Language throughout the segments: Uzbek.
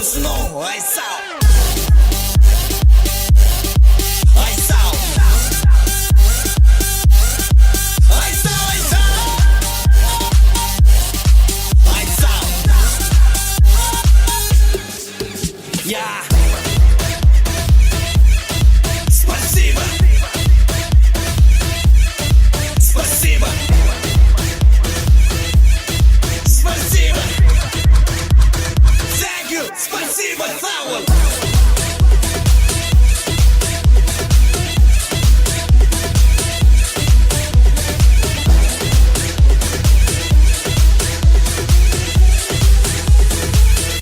Snow, lights out. Lights out. Lights out, lights out. Lights out. Я. Спасибо. Спасибо. Спасибо. Thank you. Спасибо, sağ ol.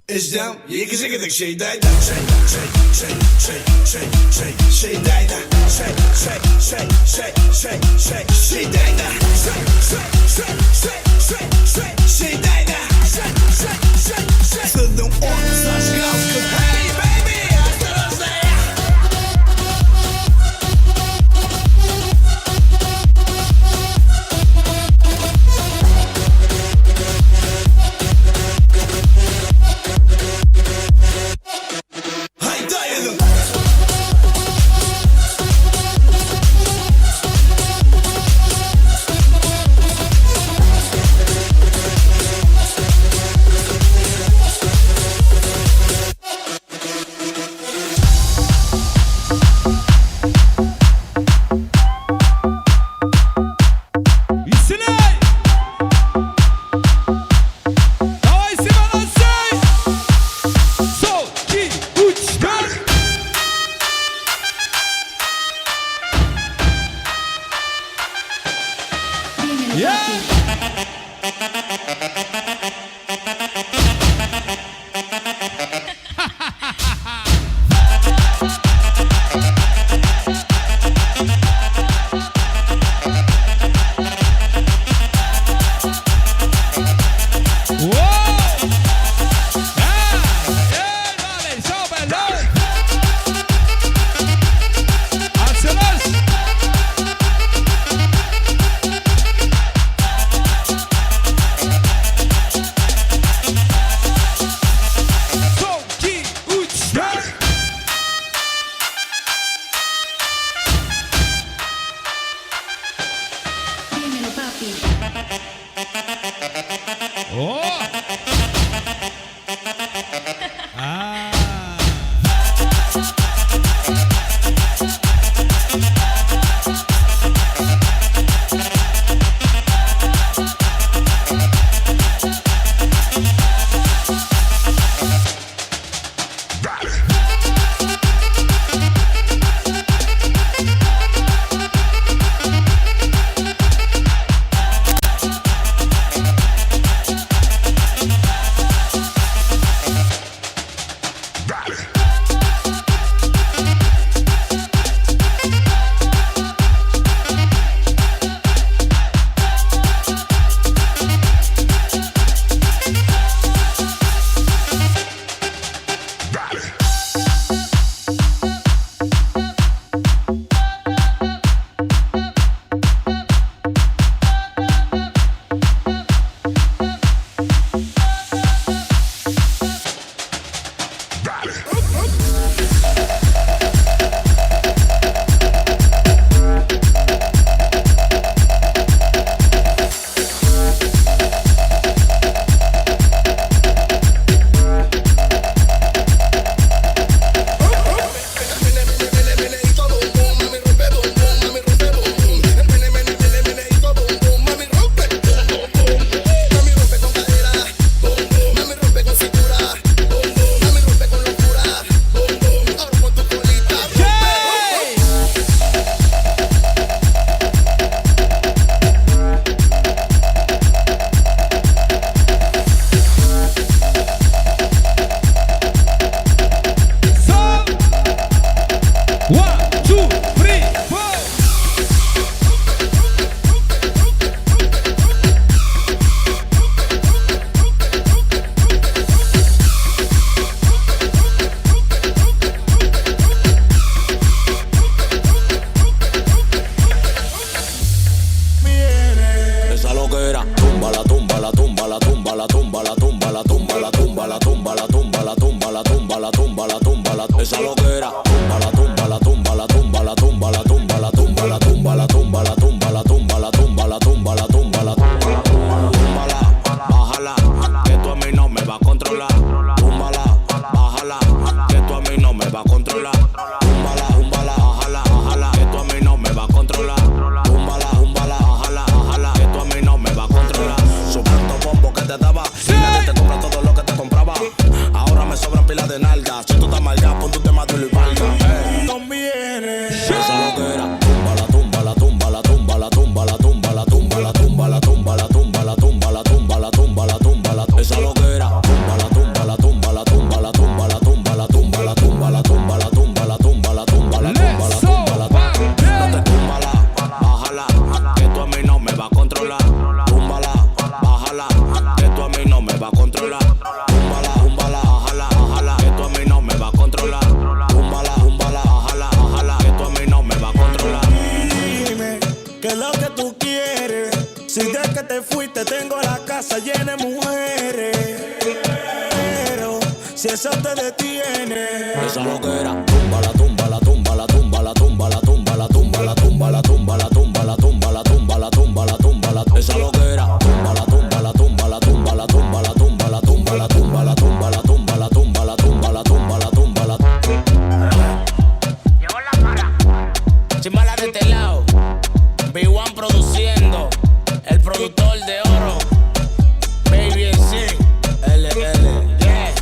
Ждем, екі şeydayda şey şey şey şey şey şey şeydayda şey şey şey şey şey şey şeydayda şey şey şey şey şey şey şeydayda şey şey şey şey Сызым от зажигалка. Hey, baby, осторожно. Hayda yedim. Веселей! Давай, Симоносей! Sol, iki, üç, dört! Dímelo, Yeah! papi. Wow! Ah! Ey, vale, súbelo! Açılış! Son, iki, üç, dört! Dímelo, papi. Oh! Ah! tumba la tumba la tumba la esa loquera. Tumba la tumba la tumba la tumba la tumba la tumba la tumba la tumba la tumba la tumba la tumba la tumba la tumba la tumba la tumba la, bájala, que tú a mí no me va a controlar. Túmbala, bájala, que tú a mí no me va a controlar. Túmbala, túmbala, bájala, bájala, que tú a mí no me va a controlar. Túmbala, túmbala, bájala, bájala, que tú a mí no me va a controlar. Su tanto bombo que te daba, y nadie te compra todo lo que te compraba. Ahora me sobran pilas de nalgas. Si tú estás mal, pon tu tema de Luis Vargas. Conviene. Esa loquera. Túmbala, túmbala, túmbala, túmbala, túmbala, túmbala, túmbala, túmbala, túmbala, túmbala, túmbala, túmbala, túmbala, túmbala. Esa loquera. Túmbala, túmbala, túmbala, túmbala, túmbala, túmbala, túmbala, túmbala, túmbala, túmbala, túmbala, túmbala, túmbala, túmbala. No te túmbala, bájala, que tú a mí no me va a controlar. Túmbala, bájala, que tú a mí no me va a controlar. Túmbala, túmbala, bájala, bájala, que tú a mí no me va a controlar. Túmbala, túmbala, bájala, bájala, que tú a mí no me va a controlar. Dime qué es lo que tú quieres. Si de que te fuiste tengo la casa llena de mujeres. Pero si eso te detiene. Esa loquera. Túmbala, túmbala, túmbala, túmbala, túmbala, túmbala, túmbala, túmbala, túmbala, túmbala, túmbala, túmbala, túmbala, túmbala. Esa loquera. Túmbala, túmbala, túmbala, túmbala, túmbala, túmbala, túmbala, túmbala, túmbala, túmbala, túmbala, túmbala, túmbala, túmbala. Llegó la para. Chimbala de este lado. B1 produciendo. El productor de oro. Baby NC. LL. Yeah.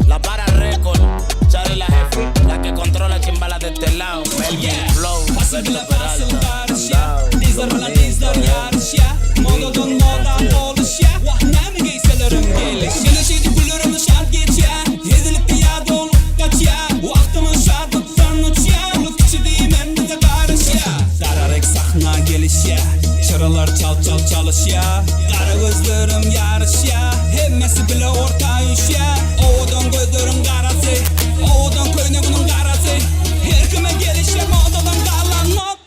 La para record. Charlie la jefa. La que controla Chimbala de este lado. Melvin Flow. Alberto Peralta. Dizler dizler yarışa Modadan moda oluşa Näme giyselerim geliş Gelişi gülürüm şart geçýä Hezilip ýa dolup gaçýa Wagtymyň şatlykdan uçýa Uly kiçi diýmen bize garyşýa Dararek sahna gelişýä Çyralar çal çal çalışýa Gara gözlerim ýaryşýa Hemmesi bile orta üşýä Owadan gözlerim garasy Owadan köýneginiň garasy Her kime gelişe modadan galan not.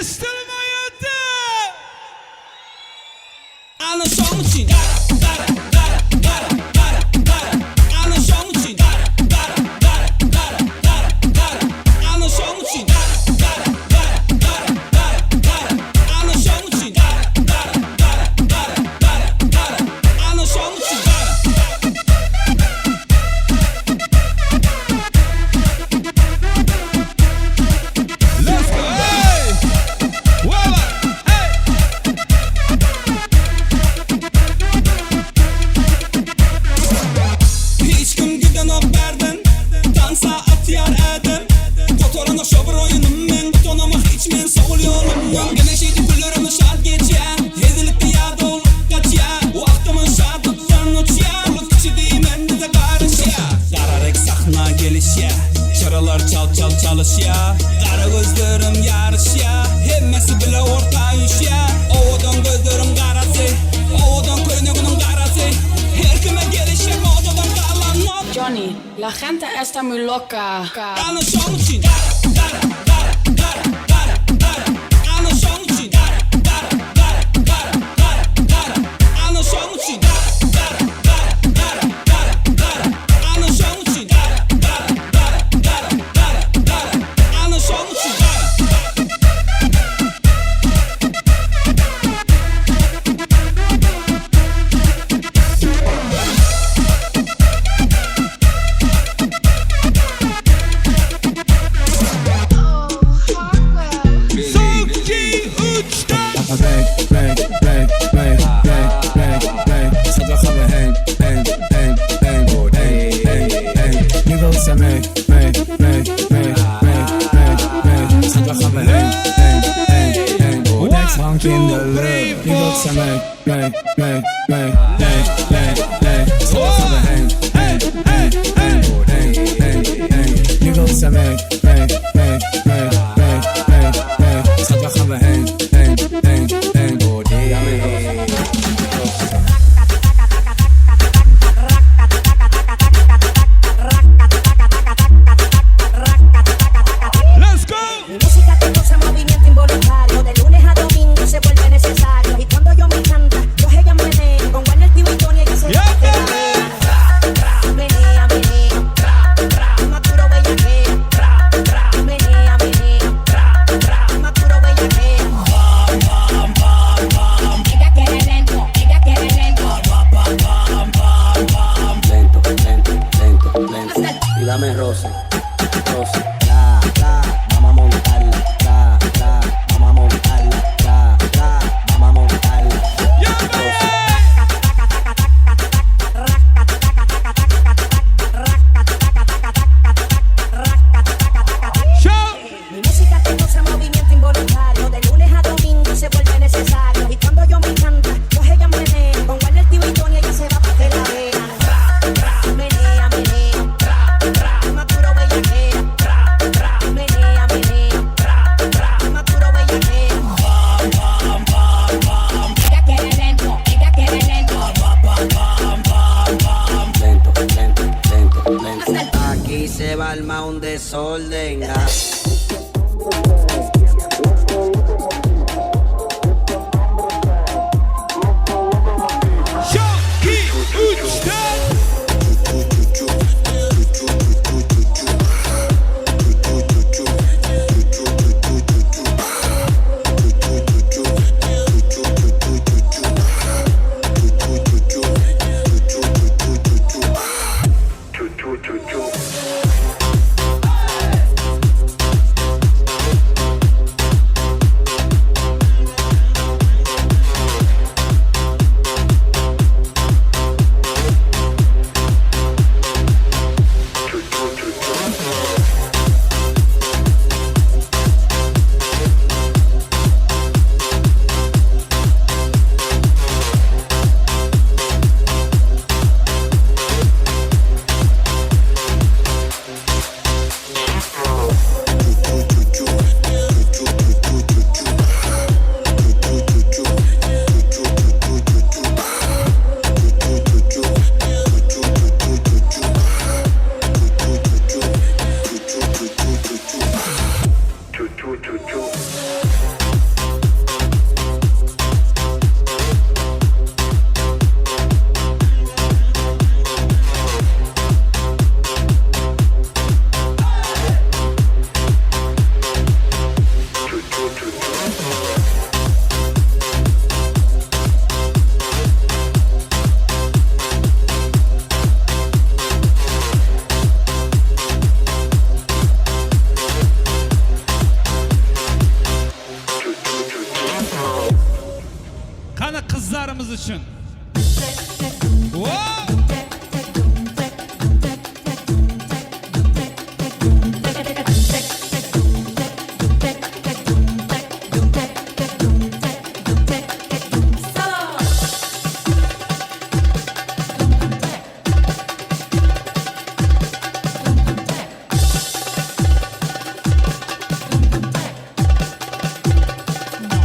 Estilmayapti. Ana şoň üçin gara gara gara gara gara gara. Ana şoň üçin gara gara gara gara gara gara. Ana şoň üçin gara gara gara gara gara gara. Ana şoň üçin gara gara gara gara gara gara. Ana şoň üçin gara. Let's go. Hey! Wala! Hey! Hiç kim gidenok berden. Dansa atýar ädem. Gotorana şo bir oýunum men. Tonama hiç men sogul ýolumdan. Geleşidi güllerimi şat geçýä. Hezilip ýa dolup gaçýa. Wagtymyň şatlykdan uçýa. Uly kiçi diýmen bize garyşýa. Dararek sahna gelişýä. Çyralar çal çal çalışýa. Gara gözlerim ýaryşýa. Hemmesi bile orta üşýä. Owadan gözlerim garasy. Owadan köýneginiň garasy. Her kime gelişe modadan galan not. Johnny, la gente está muy loca. Ana şoň üçin gara gara gara gara gara gara. Ana şoň üçin gara gara gara gara gara gara. Ana şoň üçin gara gara gara gara gara gara. Ana şoň üçin gara gara gara gara gara gara. Ana şoň üçin gara. Son, iki, üç, dört. Bang, bang, bang, bang, bang, bang, bang. Schat, waar gaan we heen? Heen, heen, heen, heen, heen, heen. Nu wil zij mee, mee, mee, mee, mee, mee, mee. Schat, waar gaan we heen? Heen, heen, heen. Niks hangt in de lucht. Nu wil zij mee, mee, mee, mee, mee, mee, mee. Schat, waar gaan we heen? Heen, heen, heen, heen, heen, heen. Nu wil Wil ze mee, mee, mee, mee, mee, mee, mee. Schat, waar gaan we heen, heen, heen, heen? Let's go! Mi música te causa movimiento involuntario. De lunes a domingo se vuelve necesario. Y cuando yo me canta, yo ella meneo. Con Warner, Tibo y Tony, ella se Yeah, menea, menea. Maduro bellaquea. Menea, menea. Maduro bellaquea. Ella quiere lento, ella quiere lento. Lento, lento, lento, lento. Y dame roce, roce. Tra, tra, vamos a montarla. Tra, tra, vamos a montarla. Tra, tra, vamos a montarla. Roce. Show! Mi música te causa movimiento involuntario. De lunes a domingo se vuelve necesario. Y cuando yo me canta, yo ella meneo. Con Warner, Tibo y Tony, ella se va pa' que la vean. Menea, menea. Maduro bellaquea. Menea, menea. Maduro bellaquea. Ella quiere lento, ella quiere lento. Lento, lento, lento, lento. Aquí se va a armar un desorden. Ah. Show! 2, 3, 4! Qani qizlarimiz uchun. Wow!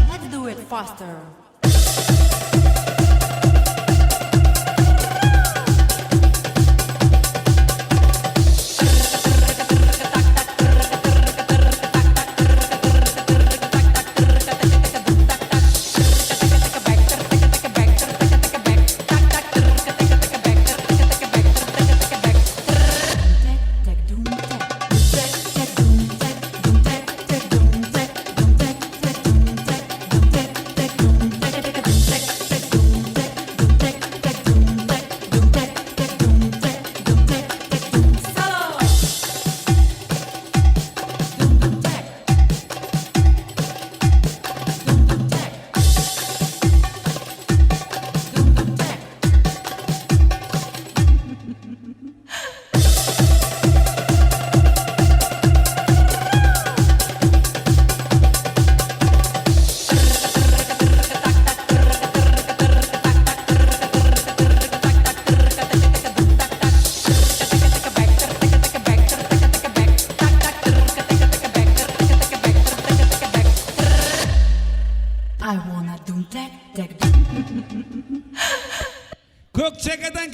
Let's do it faster.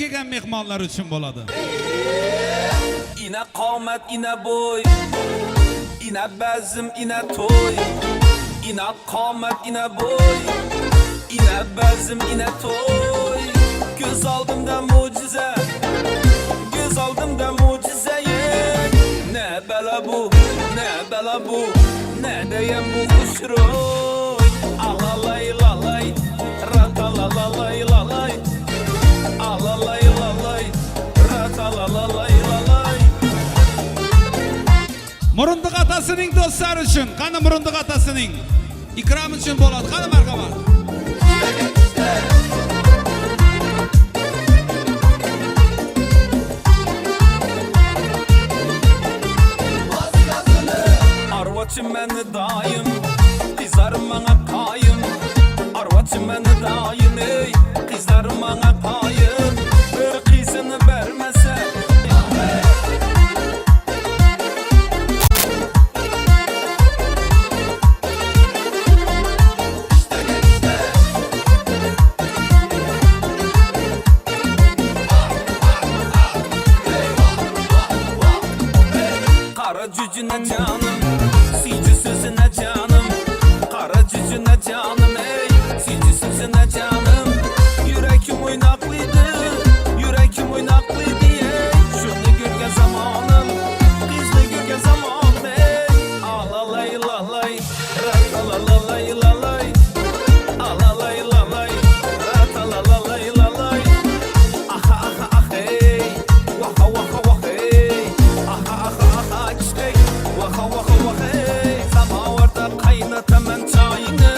Kelgan mehmonlar uchun bo'ladi. Ina qomat, ina bo'y, ina bazm, ina to'y. Ina qomat, ina bo'y, ina bazm, ina to'y. Ko'z oldimda mo'jiza, ko'z oldimda mo'jiza. Ne bala bu, ne bala bu, ne deyem bu xushro'y. Alalay lalay, ratalalalay lalay. Alalay lalay, ratalalalay lalay. Murundiq otasining do'stlari uchun. Qani Murundiq otasining? Ikrom uchun bo'ladi. Qani marhamat. Arvaçı meni dayım, qizlarim manga qoyim. Arvaçı meni dayım, ey, qizlarim manga qoyim. Bir qizini bermasa. Qara cücüne canım, sici sözüne canım. Qara cücüne canım, ey, sici sözüne canım. Yürekim oynaqlıydı, yürekim oynaqlıydı, ey. Şunu görgen zamanım, kızını görgen zamanım, ey. Alalay lalay, ratalalay lalay. Alalay lalay, ratalalay lalay. Aha aha ah hey, vaha vaha vah hey. Aha aha aha kishkek, vaha vaha vah hey. Samovarda qaynataman choyini,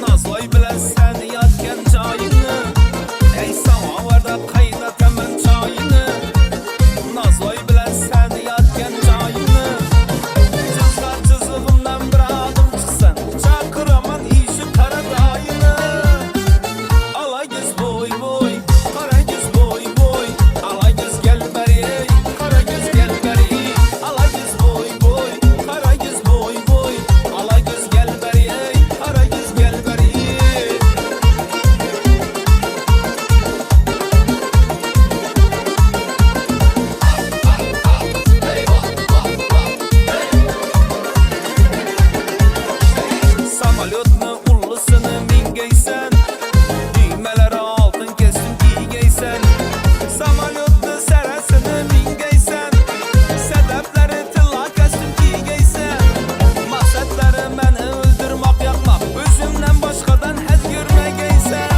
Nazloy bilan seni yotgan joyini. Ey samovarda qaynataman choyini, Nazloy bilan seni yotgan joyini. Chizgan chizig'imdan bir adım chiqsin, chaqiraman ishi qara doyini. Alagiz boy boy, qaragiz boy boy, alagiz gel beri ey, qaragiz gel beri. Alagiz boy boy, qaragiz boy boy, alagiz gel beri ey, qaragiz gel beri. Samolyotni ullusini mingaysan, Düğmelere altın kestim giygaysan. Samolyotni sarasini mingaysan, Sadaflari tilla kostum kiygaysan. Maqsadlari meni o'ldirmoq yoqmoq, O'zimdan boshqadan haz ko'rmagaysan.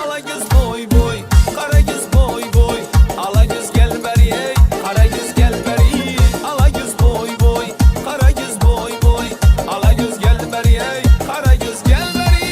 Alagiz boy boy, qaragiz boy boy, Alagiz gel beri ey, qaragiz gel beri. Alagiz boy boy, qaragiz boy boy, Alagiz gel beri ey, qaragiz gel beri.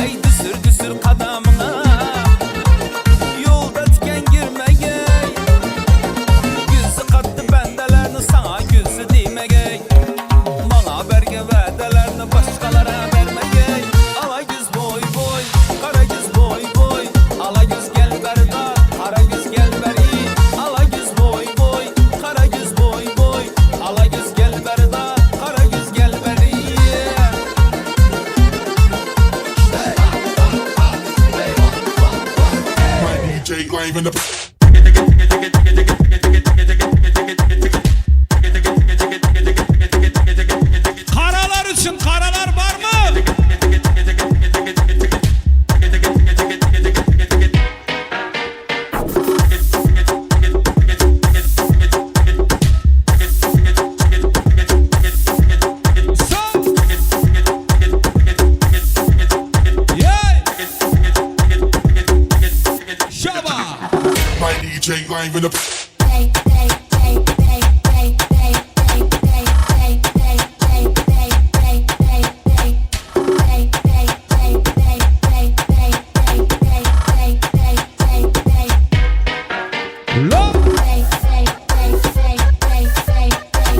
Ey düsür düsür qadamına, Yolda tikan girmagay. Yüzü qattı bəndələrni sana yüzü demagay. Mana bergan va'dalarni boshqalara bermagay. Ala güz boy boy, qara güz boy boy, Ala güz gel berda, qara güz gel beri. Ala güz boy boy, qara güz boy boy, Ala güz gel berda, qara güz gel beri. My DJ live in the Qaralar uchun qaralar bormi? Son. Yey. Shaba. My DJ live in the Play, play, play, play, play, play, play, play, play, play, play, play, play, play, play. Play, play, play, play, play, play, play, play, play, play, play, play. Lo. Play, play, play, play, play, play, play,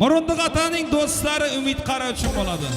Murundiq otaning do'stlari Umid qara uchun bo'ladi.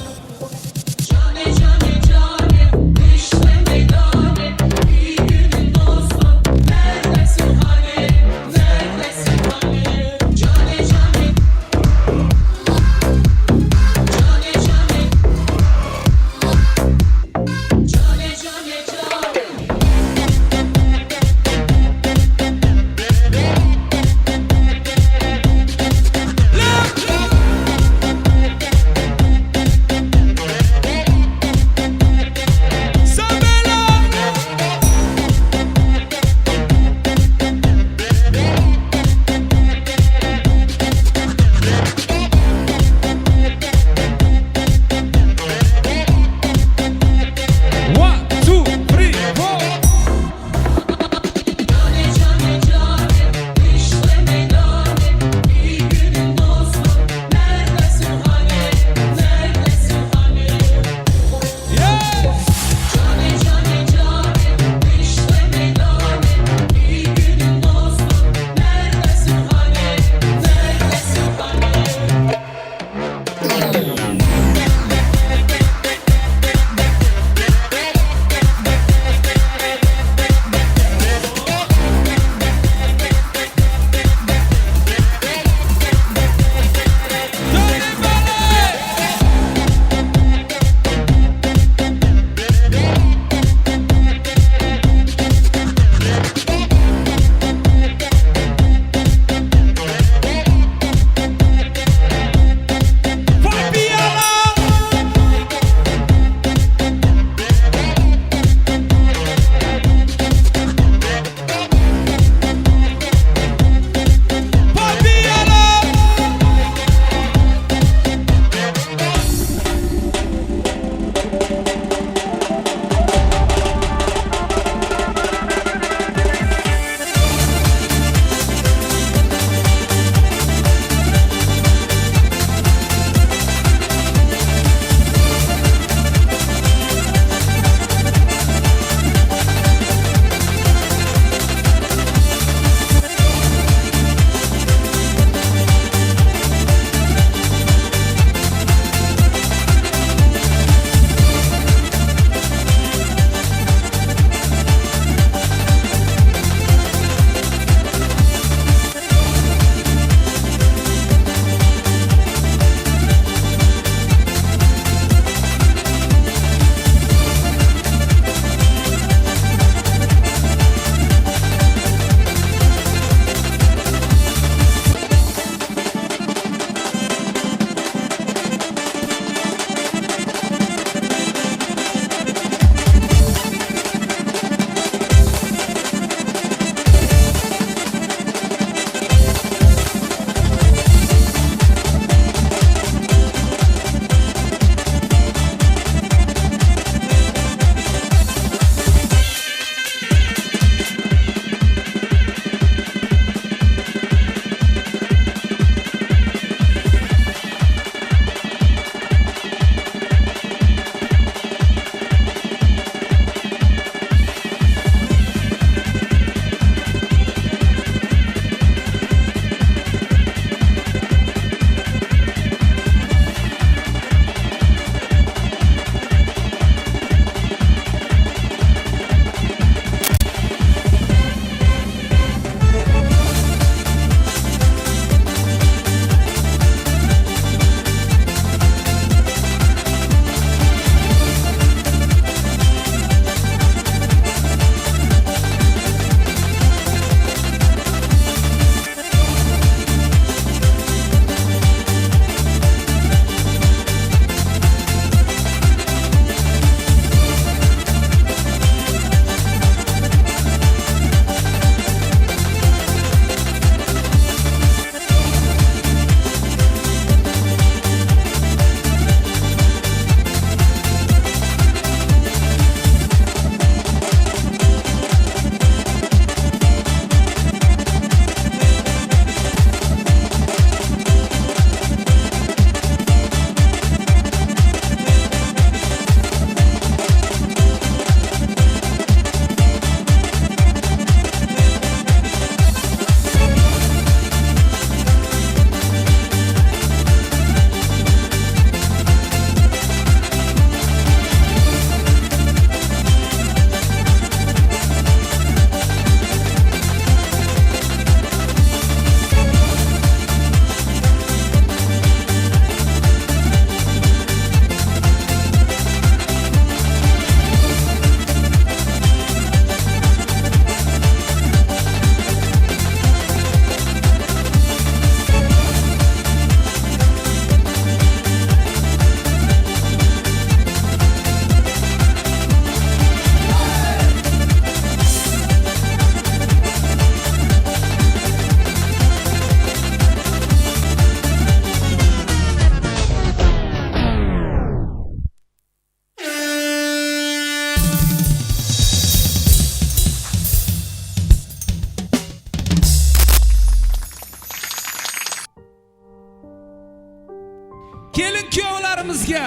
Kelin kuyovlarimizga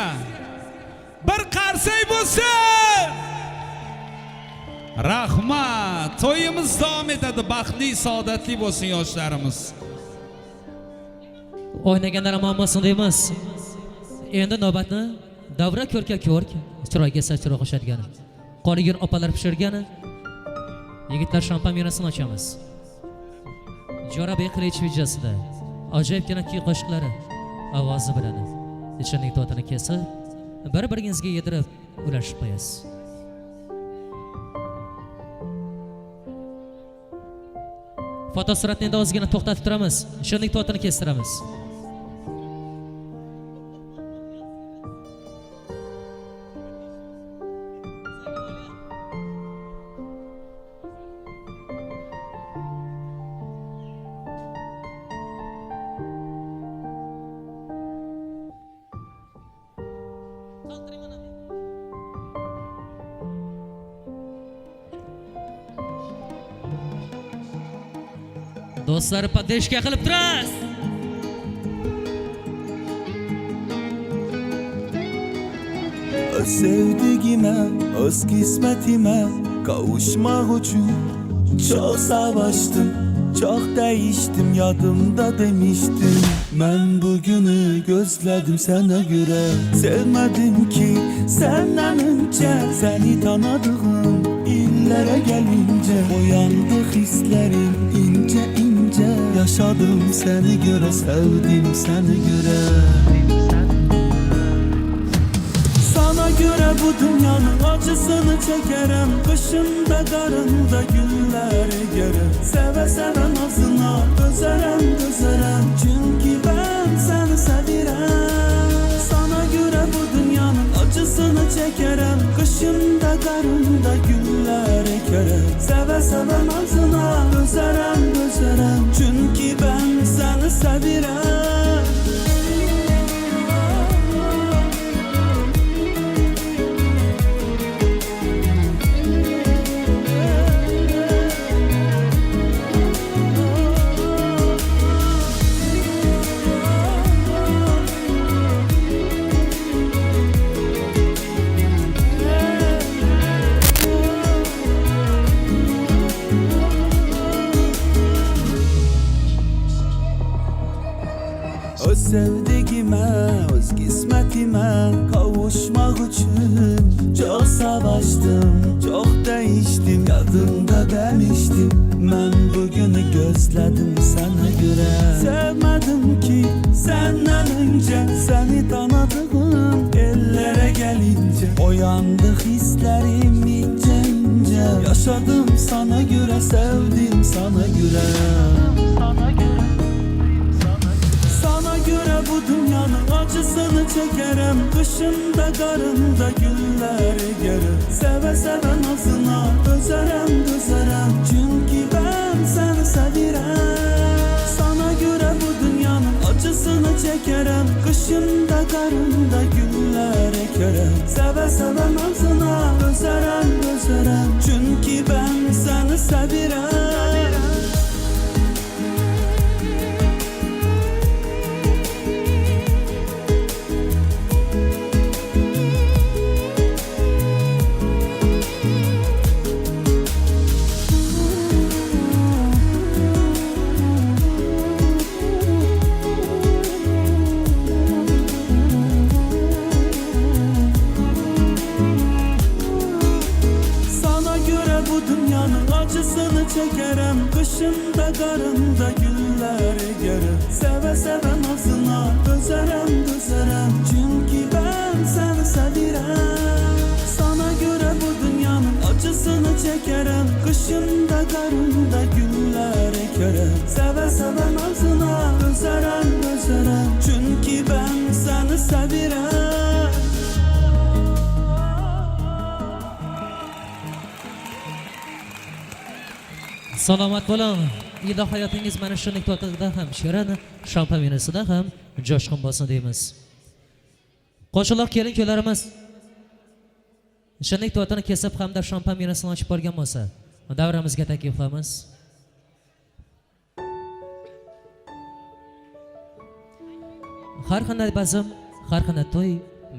bir qarsak bo'lsin. Rahmat. To'yimiz davom etadi. Baxtli, saodatli bo'lsin yoshlarimiz. O'ynaganlar muammosini deymiz. Endi navbatni davra ko'rka ko'rk, chiroyga esa chiroy qo'shadigan. Qorigar opalar pishirgani yigitlar shampan vinasini ochamiz. Jo'rabek Qilich videosida ajoyibgina kuy qo'shiqlari ovozi bilan ichimlik tortini kesib, bir-biringizga yedirib ulashib qo'yasiz. Fotosuratni endi ozgina to'xtatib turamiz. Shirinlik tortini kestiramiz. Do'stlar, поддержка qilib turasiz. Öz sevdiğime, öz kısmetime kavuşmak için çok savaştım, çok değiştim, yadımda demiştim. Ben bugünü gözledim sana göre. Sevmedim ki senden önce, seni tanıdığım illere gelince. Uyandı hislerim ince ince, yaşadım seni göre, sevdim seni göre. Sana göre bu dünyanın acısını çekerem, kışında karında güller göre. Seve seve nazına dözerem dözerem, çünkü ben seni sevirem. Sana göre bu dünyanın acısını çekerem, kışında karında güller göre. Seve seve nazına dözerem dözerem, çünkü ben seni sevirem. Öz sevdiğime, öz kısmetime kavuşmak için çok savaştım, çok değiştim, yadımda demiştim. Ben bugünü gözledim sana göre. Sevmedim ki senden önce, seni tanıdığım ellere gelince. Uyandı hislerim ince ince, yaşadım sana göre, sevdim sana göre. Sana göre bu dünyanın acısını çekerem, kışında karında güller göre. Seve seve nazına dözerem dözerem, çünkü ben seni sevirem. Sana göre bu dünyanın acısını çekerem, kışında karında güller göre. Seve seve nazına dözerem dözerem, çünkü ben seni sevirem. Acısını çekerem, kışında karında güller göre. Seve seve nazına dözerem dözerem, çünkü ben seni sevirem. Sana göre bu dünyanın acısını çekerem, kışında karında güller göre. Seve seve nazına dözerem dözerem, çünkü ben seni sevirem. Salomat bo'ling. Ila hayotingiz mana shunday tortida ham shirin, shampan vinasida ham jo'shqin bo'lsin deymiz. Qo'shiloq kelin kuylarimiz shirinlik tortini kesib hamda shampan vinasini ochib borgan bo'lsa, davramizga taklif qilamiz. Har qanday bazm, Har qanday to'y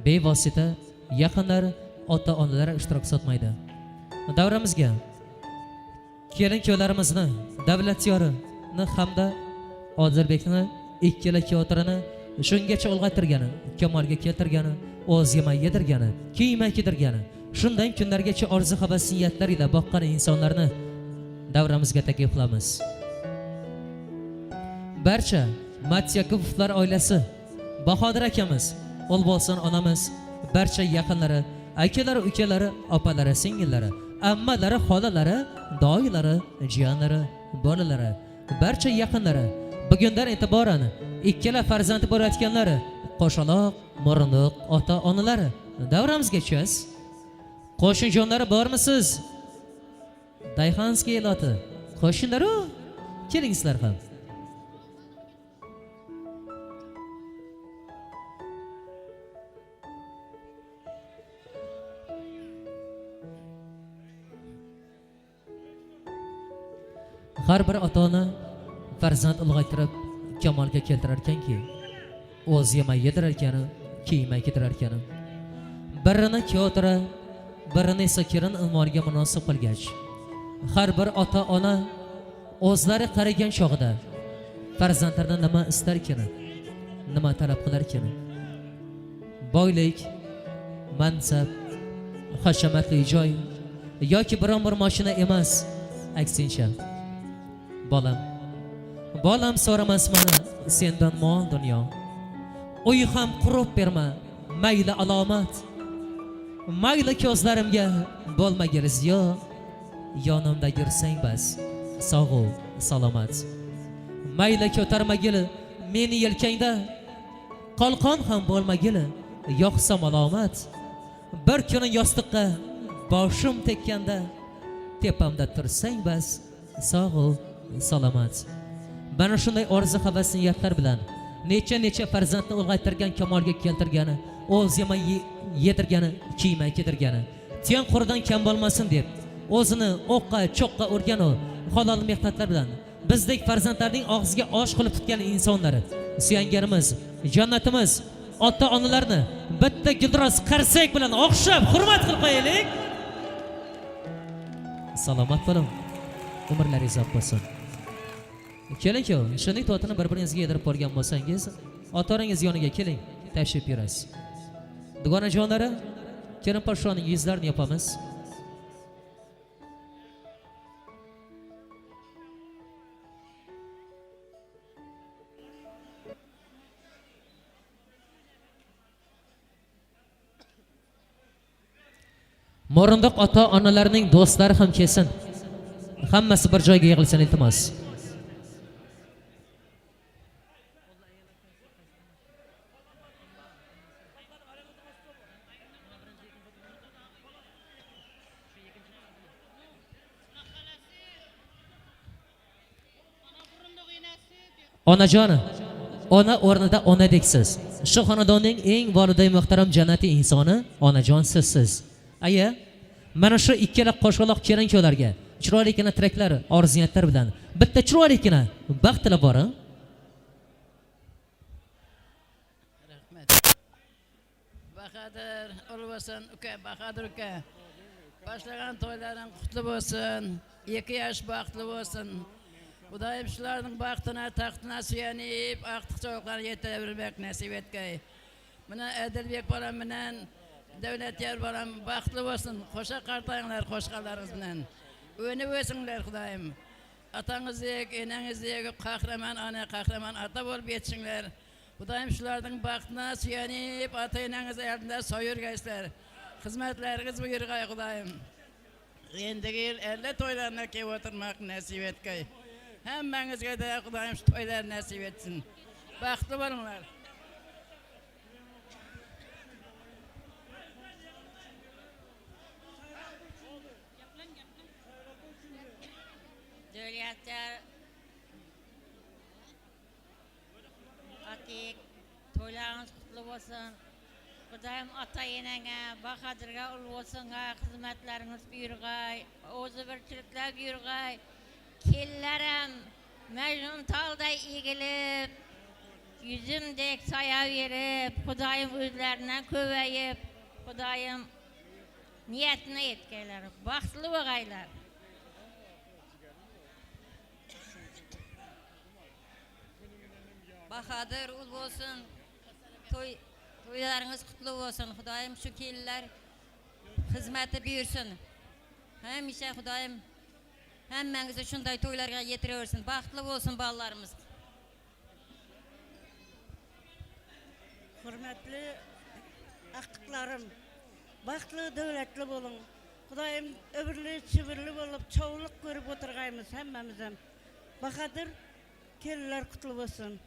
bevosita yaqinlar, ota-onalar ishtirok sotmaydi. Davramizga kelin kuyovlarimizni Davlatyorini hamda Odilbekni ikkala kuyovtirini shungacha ulg'aytirgani, kamolga keltirgani, o'z yemay yedirgani, kiymay kiydirgani, shundan kunlargacha orzu havas niyatlar ila boqqan insonlarni davramizga taklif qilamiz. Barcha Matyakupovlar oilasi, Bahodir akamiz, O'lbolsin onamiz, barcha yaqinlari, akalari, ukalari, opalari, singillari, ammalari, xolalari, doyilari, jiyanlari, bolalari, barcha yaqinlari, bugundan e'tiboran ikkala farzandi bo'layotganlari, qo'shaloq, mo'rinliq ota-onalari davramizga tushasiz. Qo'shnijonlari bormisiz? Dayxonskiy eloti. Qo'shnilar-u, keling sizlar ham. Har bir ota-ona farzand ulg'aytirib kamolga keltirar ekanki, o'zi yemay yedirar ekani, kiymay kiydirar ekani. Birini kuyovtira, birini esa kelin unvoniga munosib qilgach, har bir ota-ona o'zlari qaragan chog'ida farzandlaridan nima istar ekani, nima talab qilar ekani. Boylik, mansab, hashamatli joy yoki biron bir mashina emas, aksincha bolam, bolam so'ramas mani sendan mol dunyo. Uy ham qurib berma, mayli alomat. Mayli ko'zlarimga bo'lmagil ziyo, yonimda yursang bas, sog' u salomat. Mayli ko'tarmagil meni yelkangda, qalqon ham bo'lmagil yo'qsa malomat. Bir kuni yostiqqa boshim tekkanda, tepamda tursang bas, sog' u salomat. Mana shunday orzu havas niyatlar bilan necha-necha farzandni ulg'aytirgan, kamolga keltirgani, o'z yemay yedirgani, kiymay kiydirgani, tiyan qo'ridan kam bo'lmasin deb o'zini o'qqa cho'qqa urgan u halol mehnatlar bilan bizdek farzandlarning og'ziga osh qilib tutgan insonlari, suyanganimiz, jannatimiz, ota-onalarni bitta guldiroz qarsak bilan o'xshab hurmat qilib qo'yaylik. Salomat bo'ling, umrlaringiz uzoq bo'lsin. Keling-ku, shunday to'tini bir-biringizga yedirib ko'rgan bo'lsangiz, ota-onangiz yoniga keling, tashrif buyurasiz. Dugonajonlari, kelin podshoning yuzlarini yopamiz. Mo'rindiq ota-onalarning do'stlari ham kelsin. Hammasi bir joyga yig'ilsin, iltimos. Onajon, ona o'rnida onadeksiz. Shu xonadonning eng voliday muhtaram jannati insoni onajon sizsiz. Aya, mana shu ikkala qo'shaloq kelin kuyovlarga chiroyligina tilaklar, orzu-niyatlar bilan bitta chiroyligina baxt tilab boring. Rahmat. Bahodir, ulug' uka, Bahodir uka. Boshlagan to'ylaring qutli bo'lsin, 2 yosh baxtli bo'lsin. Xudoyim shularning baxtini, taxtini suyanib, aqtiq cho'qlarni yetavermak nasib etgay. Mana Adilbek bolam bilan Davlatyor bolam baxtli bo'lsin. Qo'sha qartayinglar qo'shqanlaringiz bilan. O'ni o'singlar Xudoyim. Otangizdek, enangizdek qahramon ona, qahramon ota bo'lib yetishinglar. Xudoyim shularning baxtini suyanib, ota-enangiz oldida soyurgaysizlar. Xizmatlaringiz buyurg'ay Xudoyim. Endigi yil 50 to'ylarına kelib o'tirmoq nasib etgay. Hammangizga da Xudoyim shu to'ylar nasib etsin. Baxtli bo'linglar. Davlatyor Atik, to'ylaringiz qutli bo'lsin. Xudoyim ota-enangga, Bahodirga ul bo'lsin, xizmatlaringiz buyurg'ay, o'zi bir tiriklar buyurg'ay. Kelinlarim Majnun tolday egilib, Yüzümdek saya verip, Xudayım özlerinden köveyip, Xudayım niyetine yetkeyler. Baxtlı olğaylar. Bahadır ul olsun. Toylarınız kutlu olsun. Xudayım şu kelinler hizmeti buyursun. Həmişə Xudayım həmmənizi şunday toylarga yetiriversin. Baxtlı olsun balalarımız. Hürmetli aqtıqlarım, baxtlı, dövlətli olun. Xudayım öbürlü, çibirli olup, çoğuluk görüp oturğayımız həmməmizəm. Bahadır, kelinler kutlu olsun.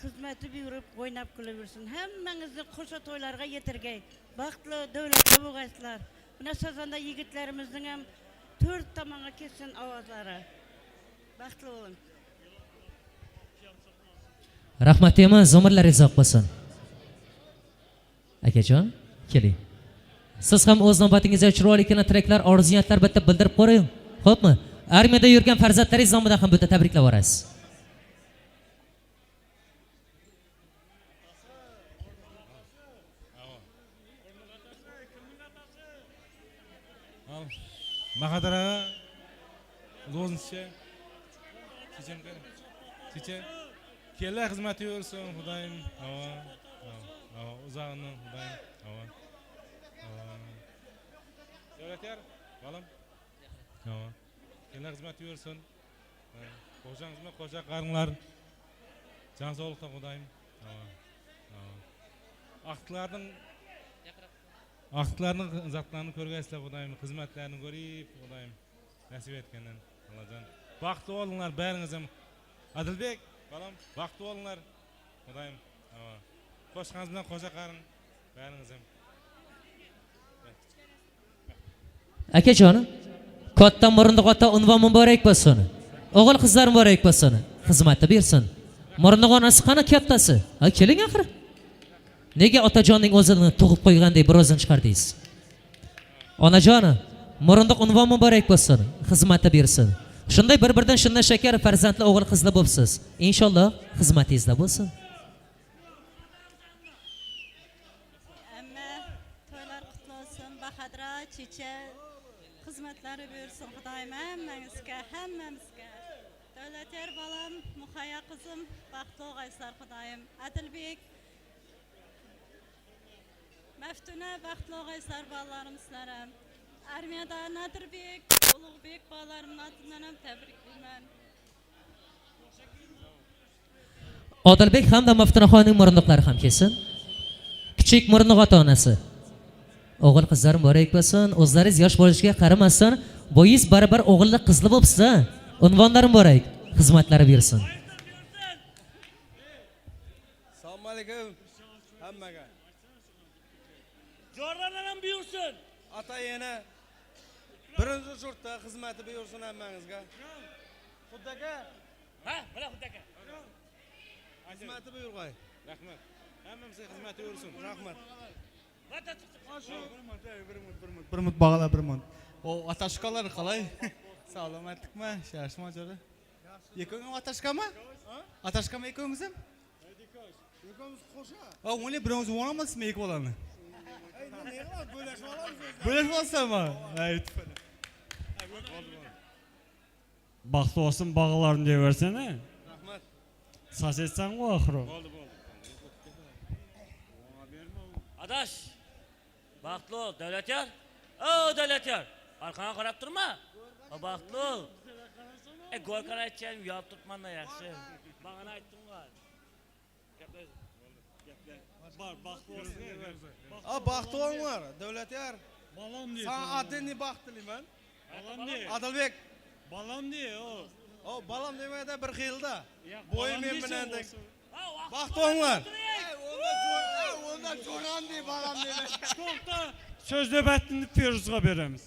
Xizmeti buyurup, oynap küleversin. Həmmənizi qoşa toylarga yetirgey. Baxtlı, dövlətli bolğaysızlar. Mına sazanda yigitlerimizin hem 4 tamana kesin avazları. Baxtlı olun. Rahmat deymiz, umrlaringiz uzoq bo'lsin. Akajon, keling. Siz ham o'z navbatingizda chiroyligina tilaklar, orzu-niyatlar bitta bildirib qo'ying. Xo'pmi? Armiyada yurgan farzandlaringiz nomidan ham bitta tabriklab yuborasiz. Bahadır ağa, o'zincha cheche kelinlar xizmati yursin, Xudoyim. Ava, uzog'ini Xudoyim. Ava. Davlatyar, bolam. Ava. Kelinlar xizmati yursin. Qo'shangiz bilan qo'sha qaringlar. Jon sog'liqda Xudoyim. Ava. Ava. Aqtılarning zatlarını ko'rgaysizlar Xudoyim, xizmatlarini ko'rib Xudoyim nasib etgandan Allohjon. Baxtli bo'linglar baringiz ham. Adilbek, balam, baxtli bo'linglar. Xudoyim, qo'shqangiz bilan qo'sha qaring baringiz ham. Akajon, katta murundiq ota unvon muborak bo'lsin. O'g'il qizlar muborak bo'lsin. Xizmatni bersin. Murundiq onasi qani kattasi? Ha, keling axir. Nega otajonning o'zini tug'ib qo'ygandek bir o'zini chiqardingiz? Onajoni, murundiq unvon muborak bo'lsin, xizmatni bersin. Shunday bir-birdan shunday shakar farzandli o'g'il qizli bo'libsiz. Inshaalloh xizmatingizda bo'lsin. Amma to'ylar qutlu olsun, Bahadır checha xizmatlari buyursin Xudoyim hammangizga, hammamizga. Davlatyar bolam, Muhayyo qizim, baxtli o'g'aysizlar Xudoyim. Adilbek, Maftuna baxtli o'g'aysizlar bolalarim sizlar ham. Armiyada Nodirbek, Ulug'bek bolalarimni otidan ham tabriklayman. Odilbek hamda Maftunaxonning murundiqlari ham kelsin. Kichik murundiq ota-onasi. O'g'il qizlar muborak bo'lsin. O'zlaringiz yosh bo'lishiga qaramasdan, bo'yingiz baribir o'g'illi qizli bo'libsiz-a. Unvonlar muborak, xizmatlari bersin. Assalomu alaykum hammaga. Jorlardan ham buyursin. Ata ena birinchi yurtda xizmati buyursin hammangizga. Xuddi aka. Ha, mana Xuddi aka. Xizmati buyurg'ay. Rahmat. Hammamizga xizmati buyursin. Rahmat. Bir minut bağla bir minut. O atashkalar qalay? Salomatlikmi? Yaxshimi jo'ra? Ikkoving atashkami? Atashkami ikkovingiz ham? Ikkovimiz qo'sha. A, o'yla birovimiz o'ynamasmi ikki bolani? Ey, nima qilamiz? Bo'lashib olamiz o'zi. Bo'lashib olsam-mi? Aytib. Baxtli olsun bağlarım deyiversene. Rahmat. Sas etsen o axırı. Bo'ldi, bo'ldi. Adaş, baxtli ol, Davlatyar. O Davlatyar, arkana qarab turma. O baxtli ol. Gorkan aytacağım, uyalib turtman da yaxshi. Bana aytdim var. Bar, baxtli olsun. A, baxtli olinglar, Davlatyar. Balam diye. Sana adını baxt tilayman. Balam diye. Adilbek. Balam diye o. O balam demeyde bir xilda. Ya, Bo'yi balam men deysan bilan olsun. Baxtli olinglar. Onda jo'ram dey, balam demay. To'xta, söz növbətini Firuzga veremiz.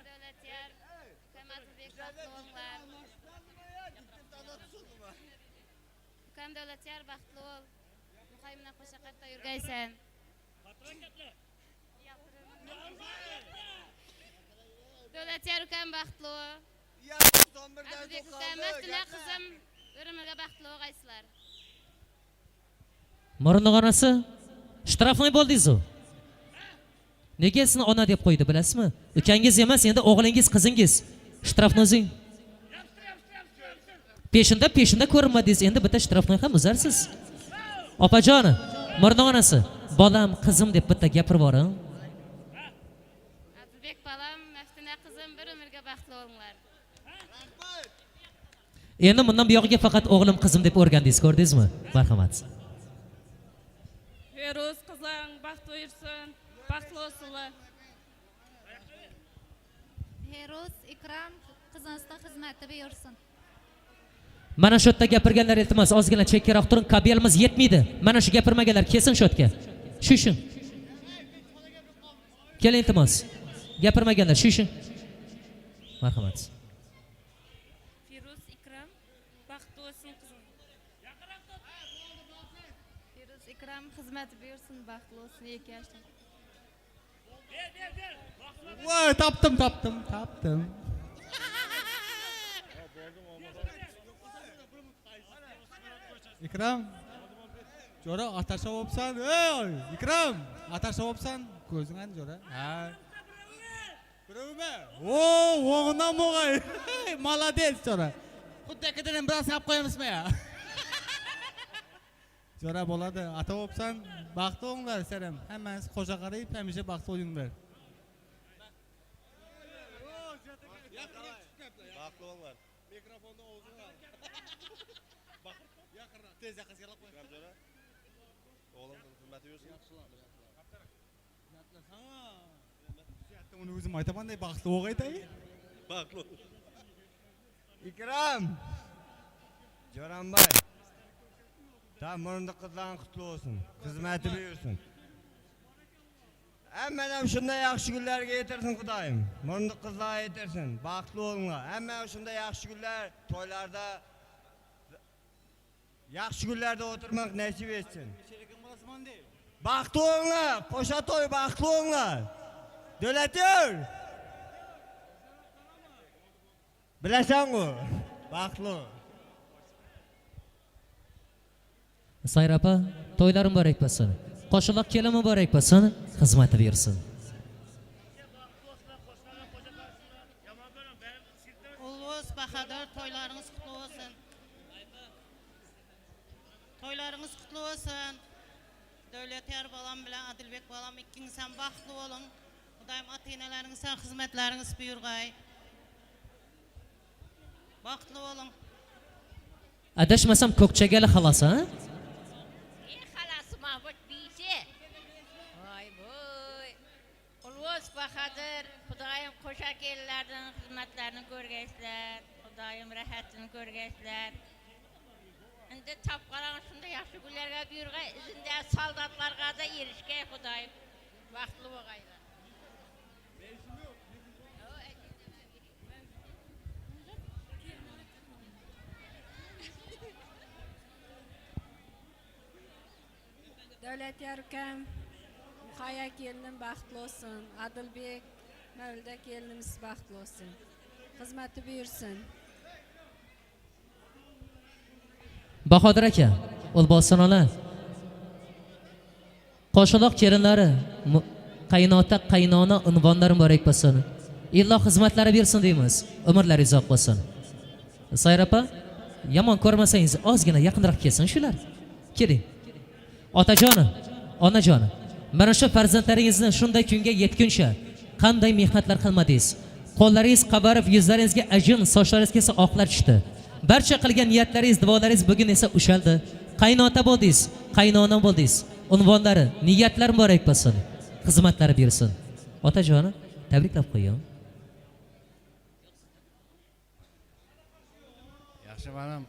Davlatyar, ukam Adilbek baxtli bo'linglar. Ukam Davlatyar baxtli bo'l. Muhay bilan qo'sha qatta yurgaysan. Davlatyar ukam baxtli bo'l. Adilbek ukam, Maftuna qizim Bir umrga baxtli bo'lg'aysizlar. Murundiq onasi, штрафной bo'ldingiz-u. Nega sizni ona deb qo'ydi bilasizmi? Ukangiz emas, endi o'g'lingiz, qizingiz. Штрафной o'zing. Peshinda peshinda ko'rinmadingiz, endi bitta штрафной ham uzarsiz. Opajoni, murundiq onasi, bolam, qizim deb bitta gapirib yuboring. Adilbek bolam, Maftuna qizim, bir umrga baxtli bo'linglar. Endi bundan buyog'iga faqat o'g'lim, qizim deb o'rgandingiz, ko'rdingizmi? Marhamat. Feruz qizlaring baxtli yursin, baxtli bo'lsinlar. Feruz, Ikram qizingizning xizmati buyursin. Mana shu yerda gapirganlar iltimos ozgina chekkaroq turing, kabelimiz yetmaydi. Mana shu gapirmaganlar kelsin shu yerga. Shu. Keling iltimos. Gapirmaganlar shu. Marhamat. Feruz, Ikram baxtli bo'lsin qizim. Feruz, Ikram xizmati buyursin, baxtli bo'lsin 2 yoshda. Voy, topdim, topdim, topdim. Ikram, jo'ra atasha bo'libsan. Ey, Ikram, atasha bo'libsan. Ko'zing ani jo'ra. Ha. Birovmi? O, o'g'indan bo'g'ay. Молодец, jo'ra. Xuddi akadan ham biroz olib qo'yamizmi ya? Jo'ra bo'ladi. Ata bo'libsan, baxtli bo'linglar sizlar ham. Hammamiz qo'sha qarayib, hamisha baxtli bo'linglar. Baxtli bo'linglar. Mikrofonni og'zingga ol. Yaqinroq, tez yaqinga kelib qo'y. Jo'ra. O'g'lim xizmati yursin. Uni o'zim aytaman-da, baxtli bo'g'ayday. Baxtli. Ikram. Jo'rambay. Ta murundiq qizlaring qutlu bo'lsin. Xizmati buyursin. Hammadan shunday yaxshi kunlarga yetirsin Xudoyim. Murundiq qizlarga yetirsin. Baxtli bo'linglar. Hamma shunday yaxshi kunlar, to'ylarda yaxshi kunlarda o'tirmoq nasib etsin. Baxtli bo'linglar, qo'sha to'y baxtli bo'linglar. Davlatyor. Bilasan-ku, baxtli. Sayra opa, to'ylar muborak bo'lsin. Qo'shaloq kelin muborak bo'lsin, xizmati bersin. Ulus Bahodir, to'ylaringiz qutlu bo'lsin. To'ylaringiz qutlu bo'lsin. Davlatyor bolam bilan Adilbek bolam ikkingiz ham baxtli bo'ling. Xudoyim ota-onalaringiz ham xizmatlaringiz buyurg'ay. Baxtli bo'ling. Adashmasam Ko'kchagali xalasi, ha? Xalasi Mahmud biychi. Voy voy. Ulus Bahodir, Xudoyim qo'sha kelinlarning xizmatlarini ko'rgaysizlar. Xudoyim rahatini ko'rgaysizlar. Endi topqaran shunday yaxshi kunlarga buyurg'ay, izinda soldatlarga da erishgay Xudoyim. Baxtli bo'lg'aylar. Davlatyor ukam, Muhayyo kelinim baxtli bo'lsin. Adilbek, Mavlida kelinimiz baxtli bo'lsin. Xizmati buyursin. Bahodir aka, O'lbosin ona. Qo'shaloq kelinlari, qaynota, qaynona unvonlari muborak bo'lsin. Illo xizmatlari bersin deymiz. Umrlari uzoq bo'lsin. Sayra opa, yomon ko'rmasangiz ozgina yaqinroq kelsin shular. Keling. Otajoni, onajoni, mana shu farzandlaringizni shunday kunga yetguncha qanday mehnatlar qilmadingiz? Qo'llaringiz qabarib, yuzlaringizga ajin, sochlaringizga esa oqlar tushdi. Barcha qilgan niyatlaringiz, duolaringiz bugun esa ushaldi. Qaynota bo'ldingiz, qaynona bo'ldingiz. Unvonlari, niyatlar muborak bo'lsin. Xizmatlari bersin. Otajoni, tabriklab qo'ying. Yaxshi bolam,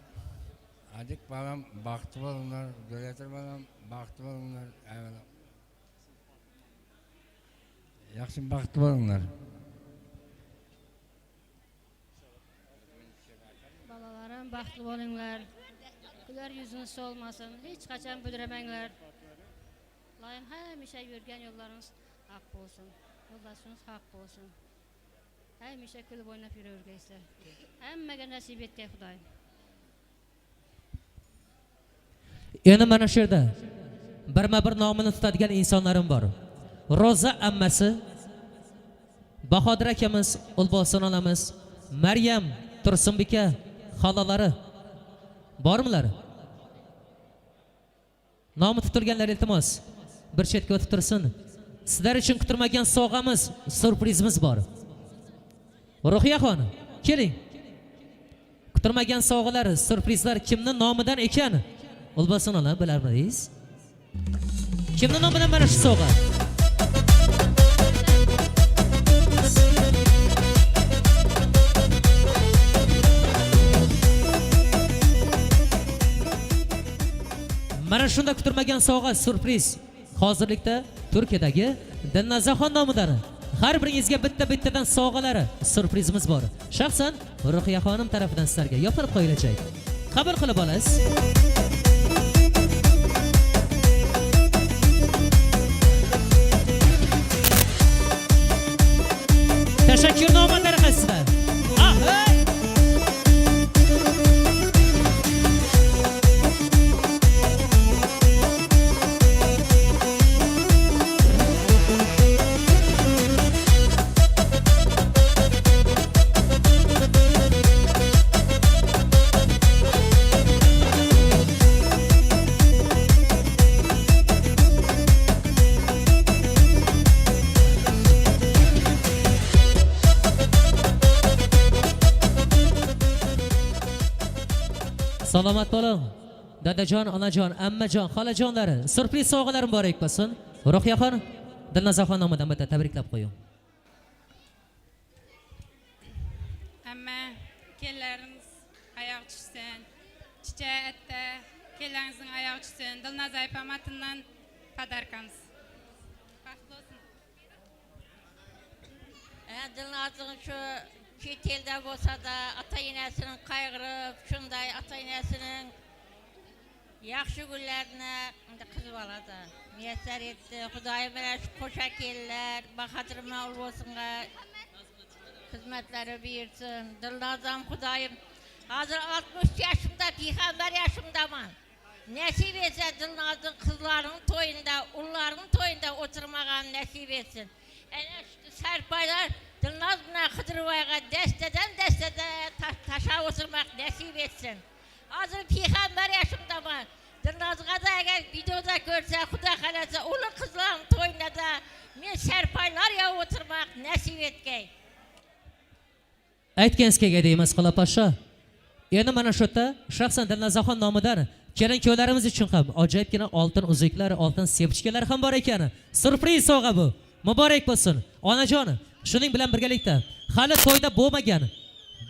Adik bolam, baxtli bo'linglar, Davlatyor bolam, baxtli bo'linglar, avvalo. Yaxshi baxtli bo'linglar. Bolalarim baxtli bo'linglar. Kular yuzingiz solmasin, hech qachon budramanglar. Iloyim hamisha yurgan yo'llaringiz haq bo'lsin. Yo'ldoshingiz haq bo'lsin. Hamisha kulib o'ynab yuravergaysizlar. Hammaga nasib etgay Xudoyim. Endi mana shu yerda birma-bir nomini tutadigan insonlarim bor. Roza ammasi, Bahodir akamiz, Ulbosin onamiz, Maryam Tursunbika xolalari bormilar? Nomi tutilganlar iltimos bir chetga o'tib tursin. Sizlar uchun kutilmagan sovg'amiz, syurprizimiz bor. Ruhiyaxon, keling. Kutilmagan sovg'alar, syurprizlar kimning nomidan ekan? Ulbosin ona bilarmidingiz? Kimning nomidan mana shu sovg'a? Mana shunda kutilmagan sovg'a, syurpriz hozirlikda Turkiyadagi Dilnozaxon nomidan har biringizga bitta-bittadan sovg'alari, syurprizimiz bor. Shaxsan Ruhiya xonim tarafidan sizlarga yopilib qo'yilajak. Qabul qilib olasiz. Tashakkurnoma tariqasida. Salomat bo'ling. Dadajon, onajon, ammajon, xolajonlari, syurpriz sovg'alar muborak bo'lsin. Ruhiyaxon, Dilnozaxon nomidan bitta tabriklab qo'ying. Amma kelinlarimiz oyoq tushsin. Chicha atta kelinlaringizning oyog'i tushsin. Dilnoza opam atidan podarkamiz. Baxtli bo'lsin. Dilnozning shu chet elda bo'lsa da ota enasini qayg'urib, shunday ota enasining yaxshi kunlarini qiz bolada muyassar etdi. Xudoyim bilan shu qo'sha kelinlar Bahodir bilan Ulbosinga xizmatlari buyursin. Dilnozam Xudoyim hozir 60 yoshimda, payg'ambar yoshimdaman. Nasib etsa Dilnozning qizlarining to'yida, ullarining to'yida o'tirmagan nasib etsin. Ana shu sarpaylar Dilnoz bilan Qidirvoyga dastadan dastada tasha o'tirmoq nasib etsin. Hozir payg'ambar yoshimdaman. Dilnozga da agar videoda ko'rsa, Xudo xolasa, uli qizlarning to'yida da men sarpaylar yopib o'tirmoq nasib etgay. Aytganingiz kelgay deymiz, Xola Pasha. Endi mana shu yerda shaxsan Dilnozaxon nomidan kelin kuyovlarimiz uchun ham ajoyibgina oltin uzuklar, oltin sepchkalar ham bor ekan. Syurpriz sovg'a bu. Muborak bo'lsin. Onajon, shuning bilan birgalikda hali to'yda bo'lmagan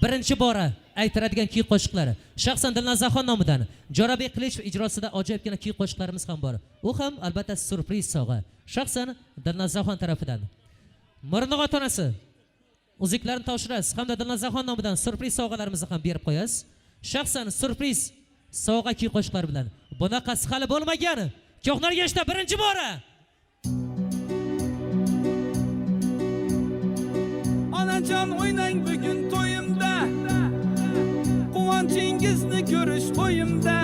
birinchi bora aytiradigan kuy qo'shiqlari shaxsan Dilnozaxon nomidan Jo'rabek Qilichov ijrosida ajoyibgina kuy qo'shiqlarimiz ham bor. U ham albatta syurpriz sovg'a. Shaxsan Dilnozaxon tarafidan. Murunug'ot ota-onasi uzuklarni topshirasiz hamda Dilnozaxon nomidan syurpriz sovg'alarimizni ham berib qo'yasiz. Shaxsan syurpriz sovg'a kuy qo'shiqlar bilan. Bunaqasi hali bo'lmagan. Ko'hnargashda birinchi bora. Onajon o'ynang bugun to'yimda, quvonchingizni ko'rish qo'yimda.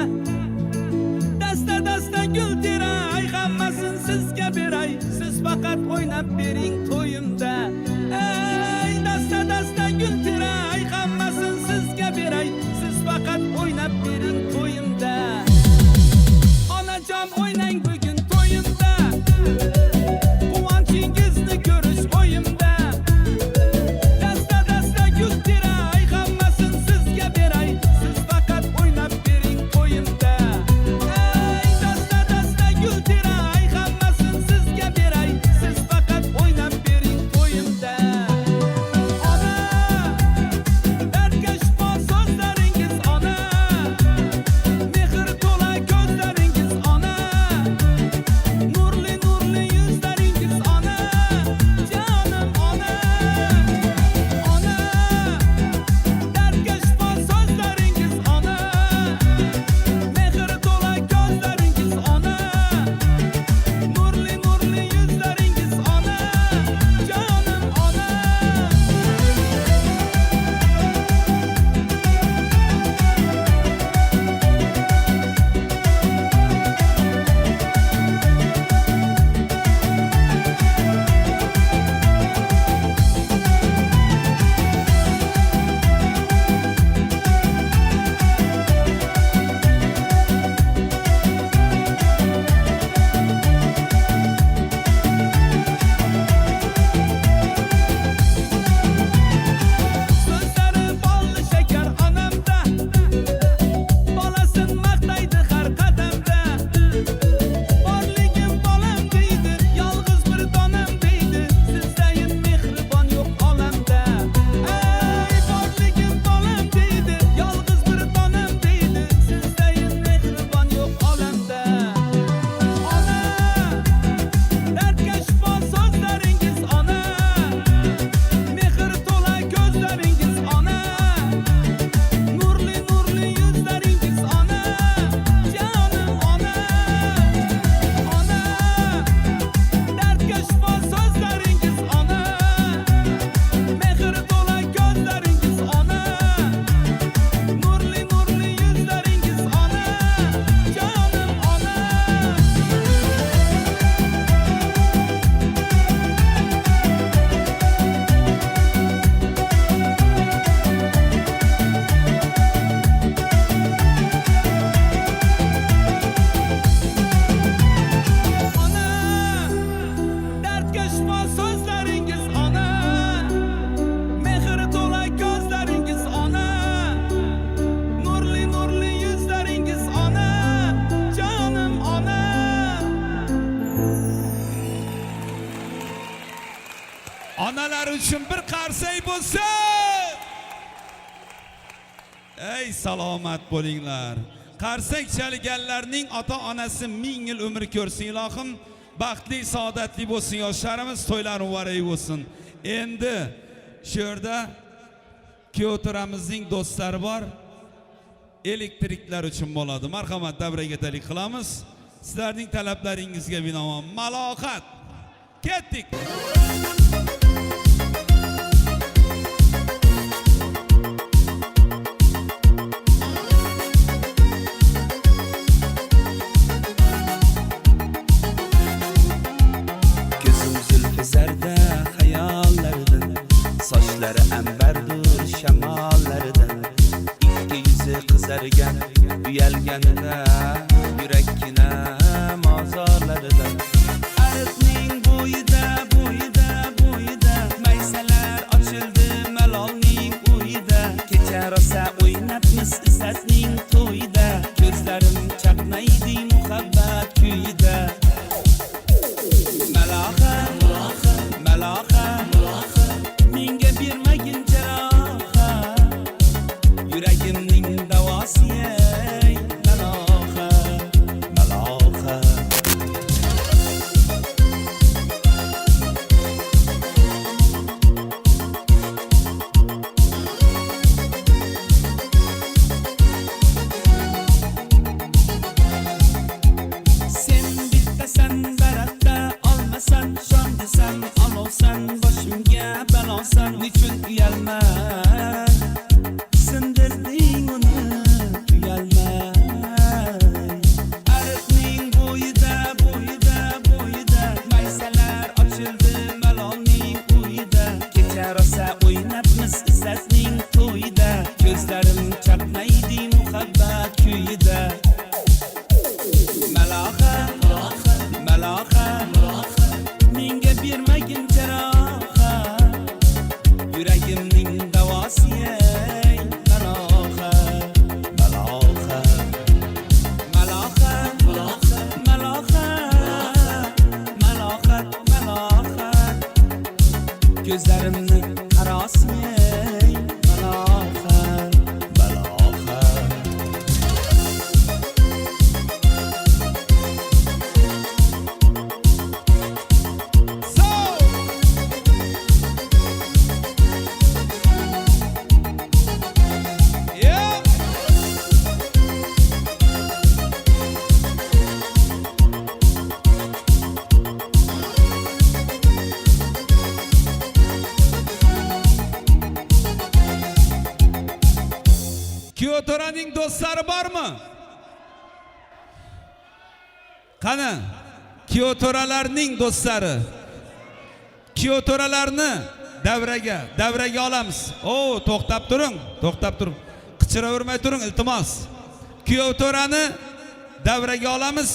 Dasta dasta gul teray, hammasin sizga beray, siz faqat o'ynab bering to'yimda. Ey dasta dasta gul teray, hammasin sizga beray, siz faqat o'ynab bering to'yimda. Onajon o'ynang bugun to'yimda, quvonchingizni ko'rish o'yimda. Dasta dasta gul teray. Ey salomat bo'linglar. Qarsak chalganlarning ota-onasi 1000 yil umr ko'rsin ilohim. Baxtli, saodatli bo'lsin yoshlarimiz, to'ylar muborak bo'lsin. Endi shu yerda kuyovto'ramizning do'stlari bor. Elektriklar uchun bo'ladi. Marhamat, davraga talik qilamiz. Sizlarning talablaringizga binoan malohat. Ketdik. Gözüm zülfü zerde hayallerden, saçları emberdir şemallerden. İkki yüzü kızargan uyalganda, yürekkine mazarlardan. Ariqning bo'yida bo'yida bo'yida maysalar ochildi malolning uyida. Kecha rosa o'ynabmiz izzatning to'yida, ko'zlarim chaqnaydi muhabbat kuyida. Malohat, malohat, menga bermagin jarohat, yuragimning davosi ey malohat, malohat. Sen bittasan daraxtda olmasan, shom desam olovsan, boshimga balosan, nechun uyalmay sindirding uni uyalmay. Ariqning bo'yida bo'yida bo'yida maysalar ochildi malolning uyida. Kecha rosa o'ynabmiz izzatning to'yida, ko'zlarim chaqnaydi muhabbat kuyida. Malohat, malohat, menga bermagin jarohat, yuragimning davosi ey malohat, malohat. Malohat, malohat, malohat, malohat, ko'zlarimni qarosi ey malohat, malohat. Kuyovto'raning do'stlari bormi? Qani? Kuyovto'ralarning do'stlari. Kuyovto'ralarni davraga olamiz. O, to'xtab turing, to'xtab turing. Qichiravermay turing, iltimos. Kuyovto'rani davraga olamiz.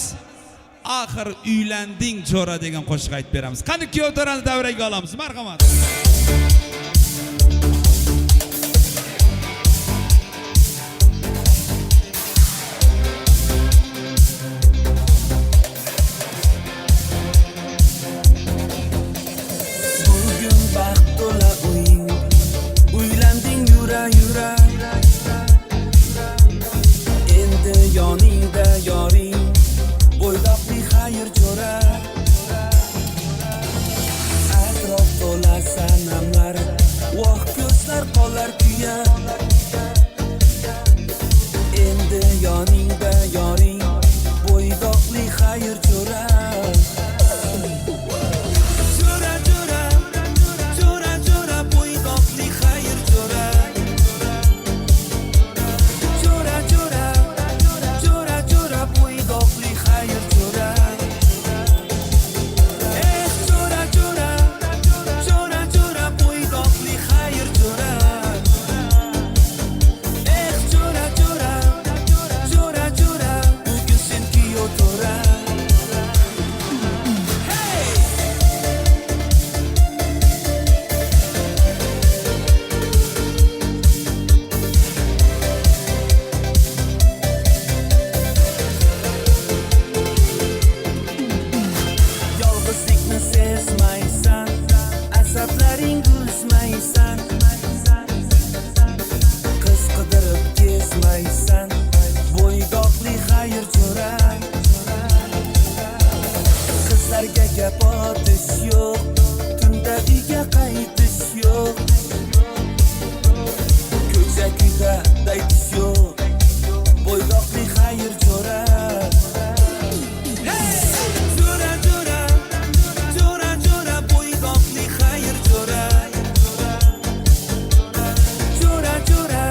Axir uylanding jo'ra degan qo'shiq aytib beramiz. Qani kuyovto'rani davraga olamiz. Marhamat. Bugun baxt to'la uying, uylanding yura yura. Endi yoningda yoring, bo'ydoqli xayr jo'ra. Atrof to'la sanamlar, voh ko'zlar qolar kuya. Endi yoningda yoring, bo'ydoqli xayr jo'ra. Jo'ra jo'ra, jo'ra jo'ra, bo'ydoqli xayr jo'ra. Jo'ra jo'ra, jo'ra jo'ra, bo'ydoqli Ko'chaga botish yo'q, tunda uyga qaytish yo'q. Ko'cha kuyda daytish yo'q, bo'ydoqli xayr jo'ra. Jo'ra jo'ra, jo'ra jo'ra, bo'ydoqli xayr jo'ra. Jo'ra jo'ra,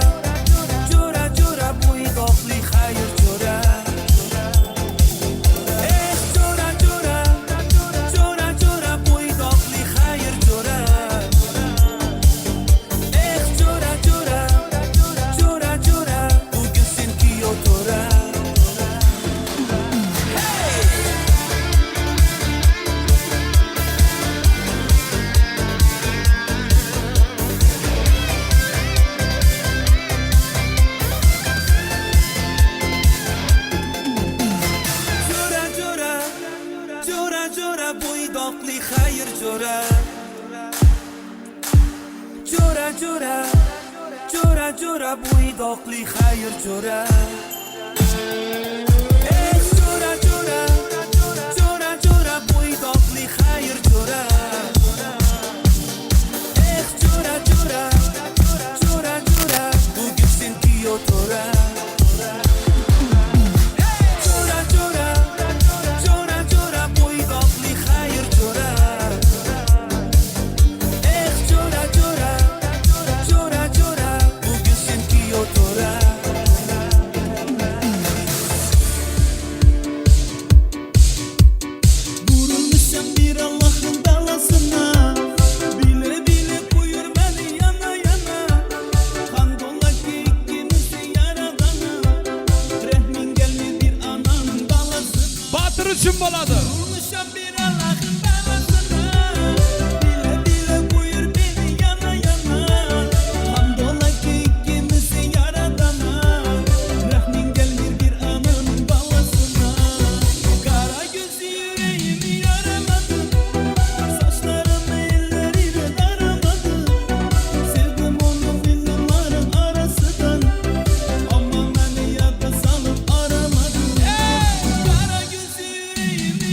jo'ra jo'ra, bo'ydoqli xayr jo'ra. Eh, jo'ra jo'ra, jo'ra jo'ra, bo'ydoqli xayr jo'ra. Eh, jo'ra jo'ra, jo'ra jo'ra, bugun sen kuyov to'ra. Jo'ra jo'ra, jo'ra jo'ra, bo'ydoqli xayr jo'ra. Jo'ra jo'ra, jo'ra jo'ra, bo'ydoqli xayr jo'ra. Eh, jo'ra jo'ra, jo'ra jo'ra, bo'ydoqli xayr jo'ra. Eh, jo'ra jo'ra, jo'ra jo'ra, bugun sen kuyov to'ra. Jo'ra jo'ra, jo'ra jo'ra, bo'ydoqli xayr jo'ra. Eh, jo'ra jo'ra, jo'ra jo'ra, bugun sen kuyov to'ra. Vurulmuşam bir Allah'ın belasına, bile bile koyur beni yana yana. Hamdola ki ikimizi yaradana, rehmin gelmiyor bir ananın balasına. Botir uchun bo'ladi. Vurulmuşam bir Allah'ın belasına, bile bile koyur beni yana yana. Hamdola ki ikimizi yaradana, rehmin gelmiyor bir ananın balasına. Kara gözü yüreğimi yaraladı, saçlarımı elleriyle daraladı. Sevdim onu milyonların arasından, ama beni yada salıp aramadı. Kara gözü yüreğimi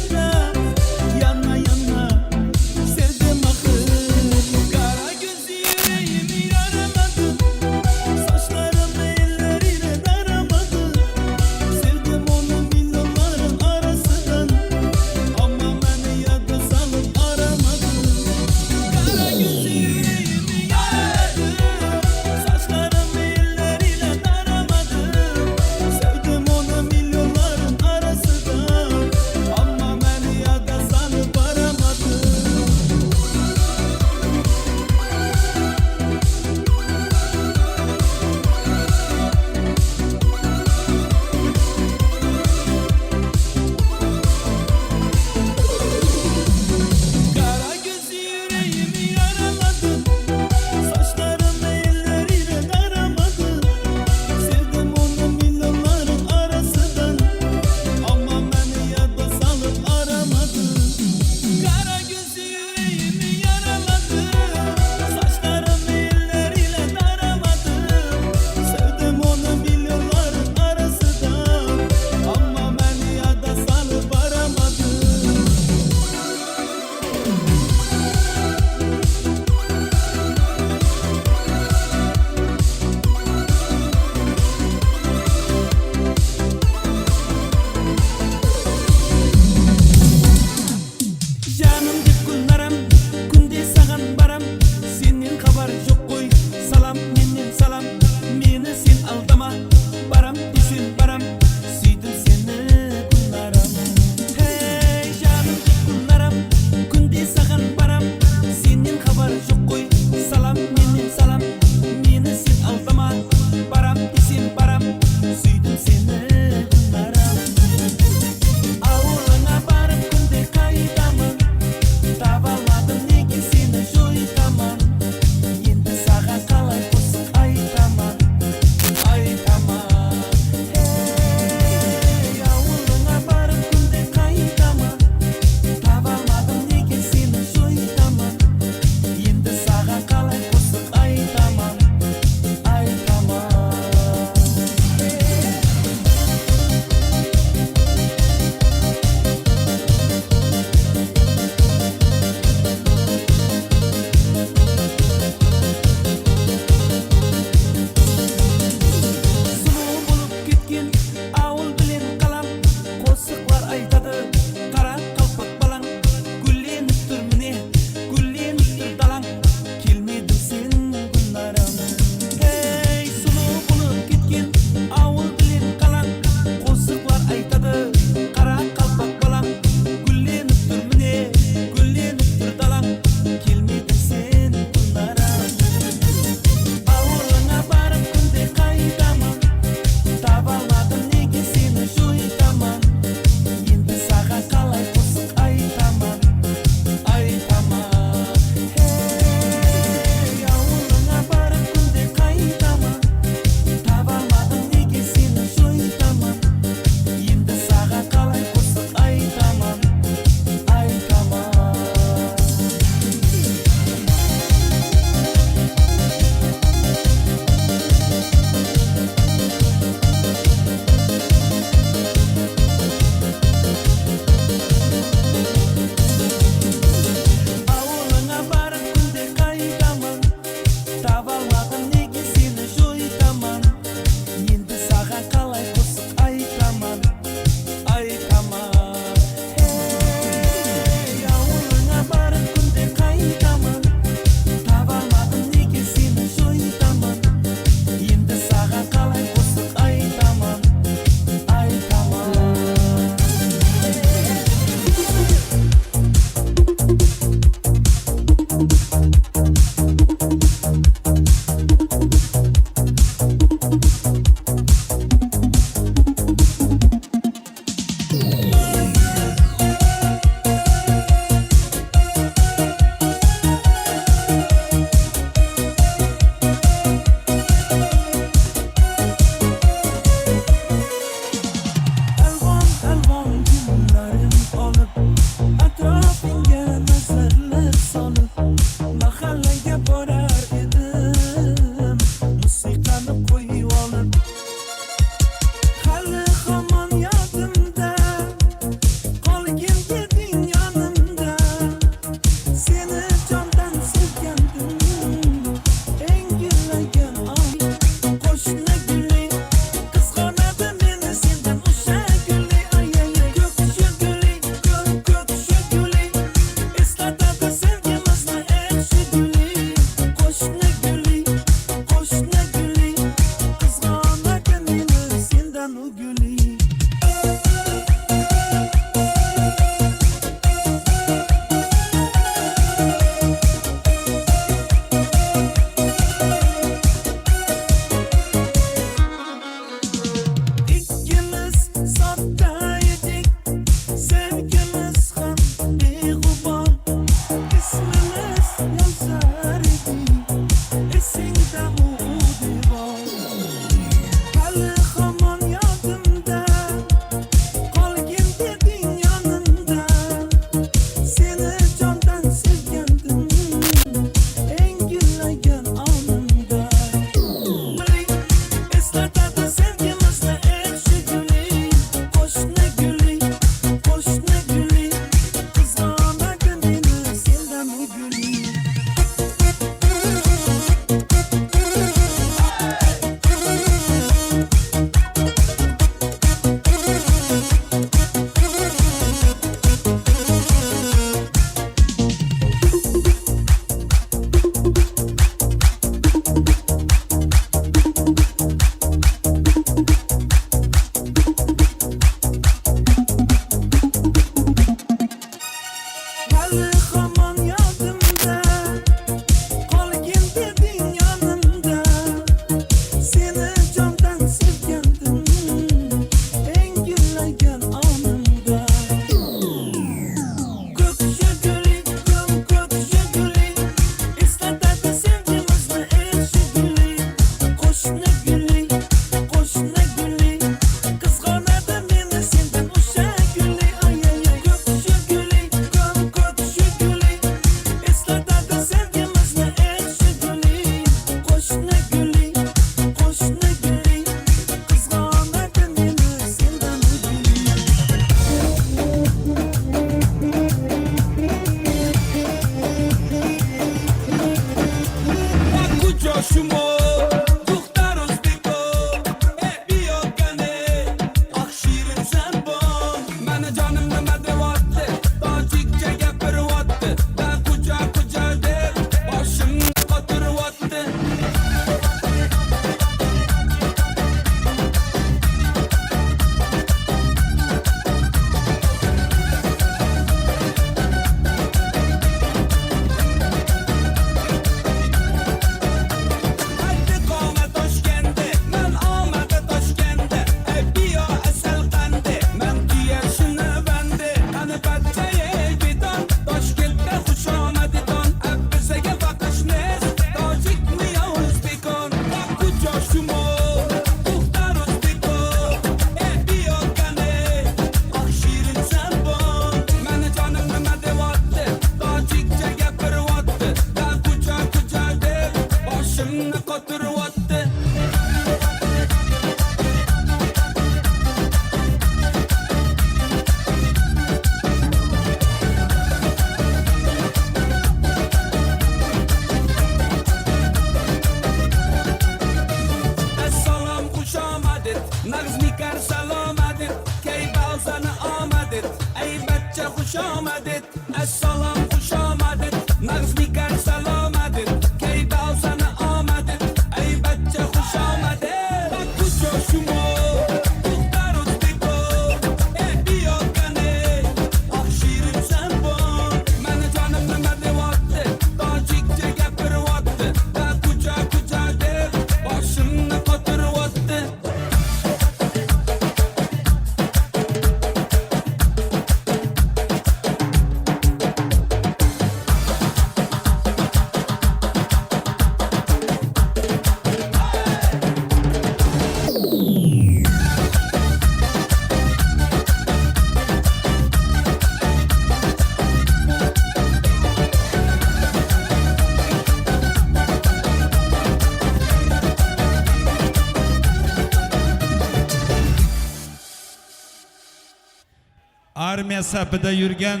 Armiya safida yurgan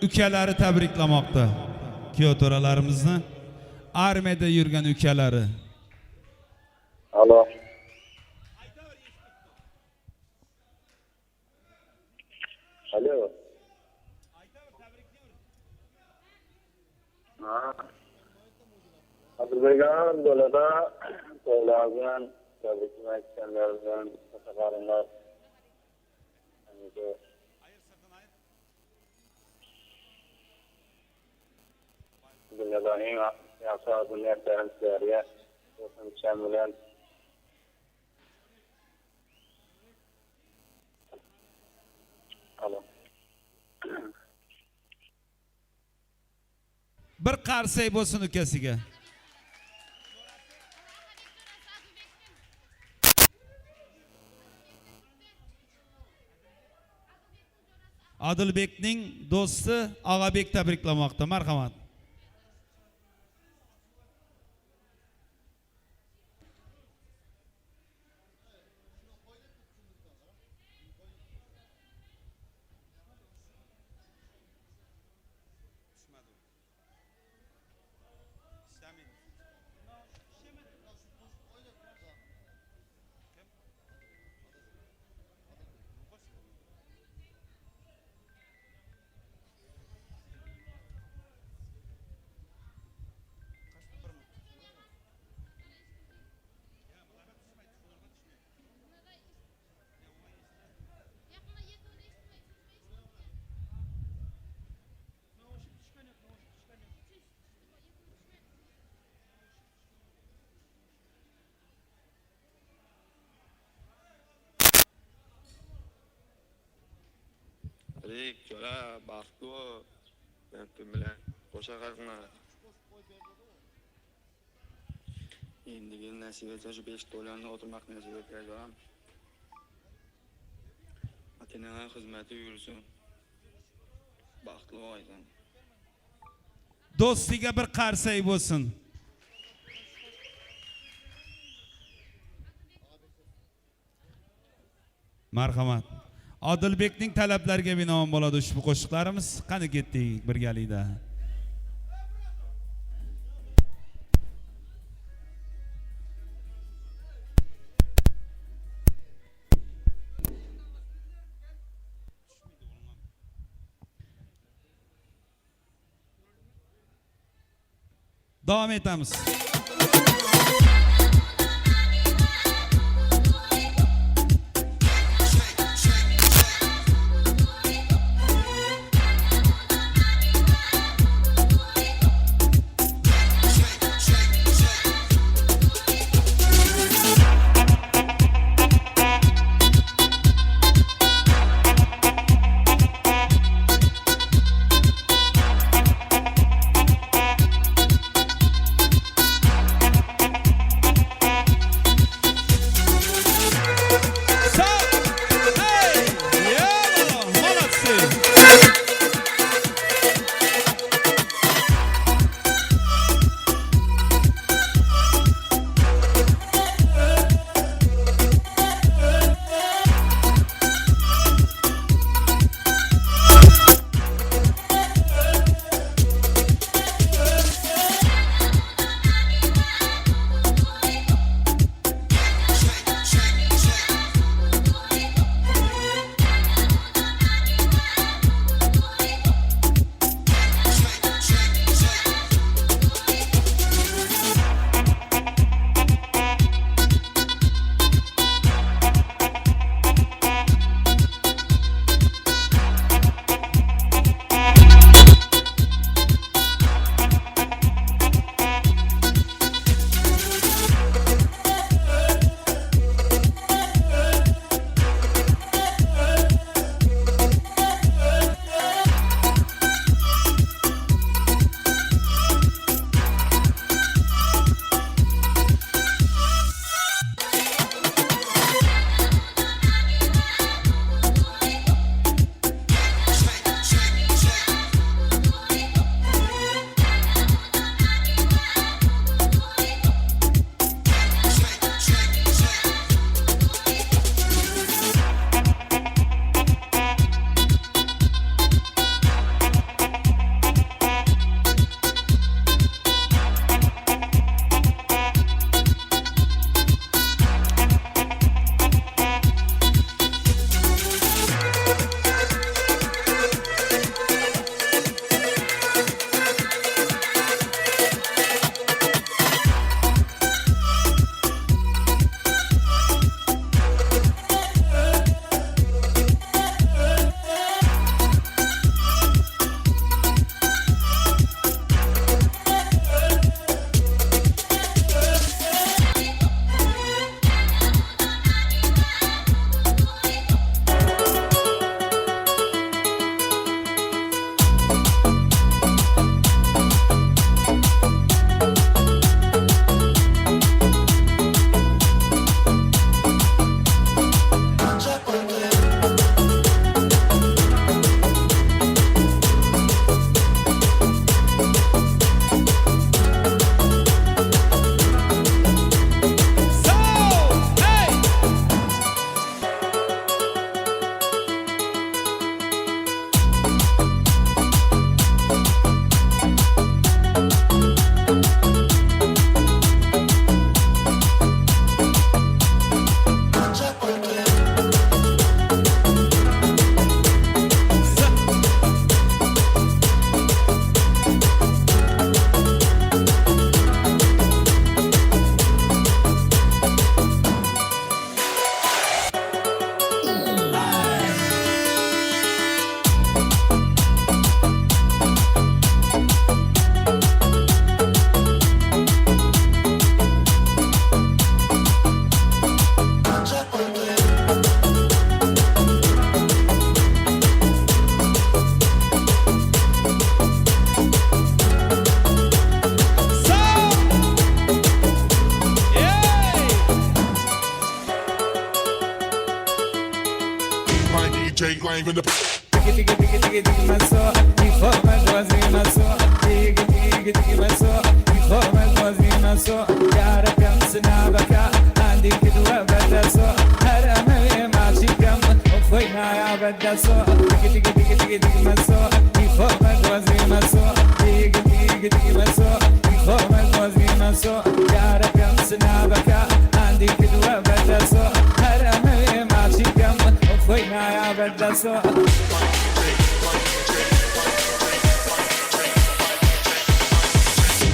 ukalari tabriklamoqda. Kuyov to'ralarimizni armiyada yurgan ukalari. Alo. Alo. Ha. Azerbaycan davlati to'ylar bilan tabriklamayotganlar bilan safaringlar. Dunyoda eng yaxshi orzu-niyatlarim sizlarga bo'lsin bilan. Alo. Bir qarsak bo'lsin ukasiga. Odilbekning do'sti Og'abek tabriklamoqda. Marhamat. Rik, jo'ra, baxtli bo'l. Bilan qo'sha qalqinglar. Endigi nasib etsa shu 5 to'lani o'tirmoq nasib etsa jo'ram. Ota-onalar xizmati yursin. Baxtli bo'lsin. Do'stiga bir qarsak bo'lsin. Marhamat. Odilbekning talablariga binoan bo'ladi ushbu qo'shiqlarimiz. Qani ketdik birgalikda. Davom etamiz. live in the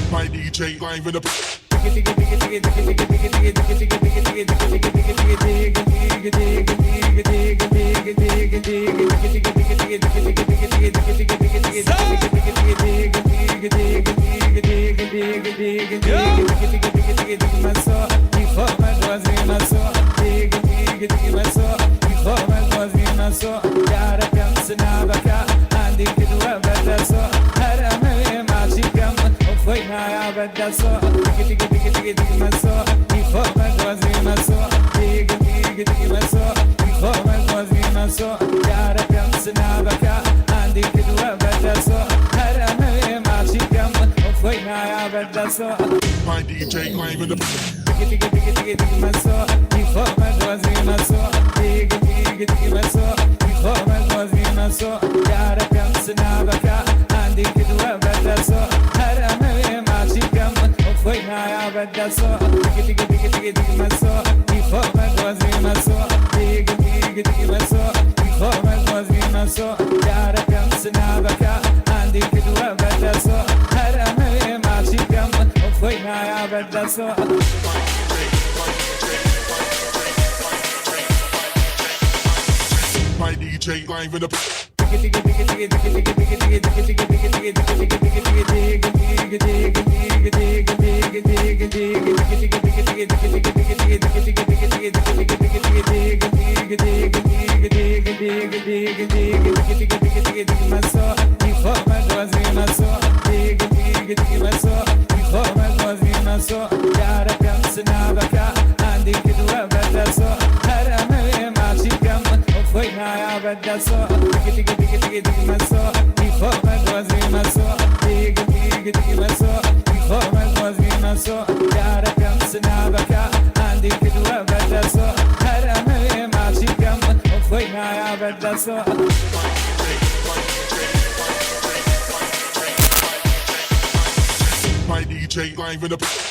My DJ live in the My DJ live in the My DJ live in the My DJ live in the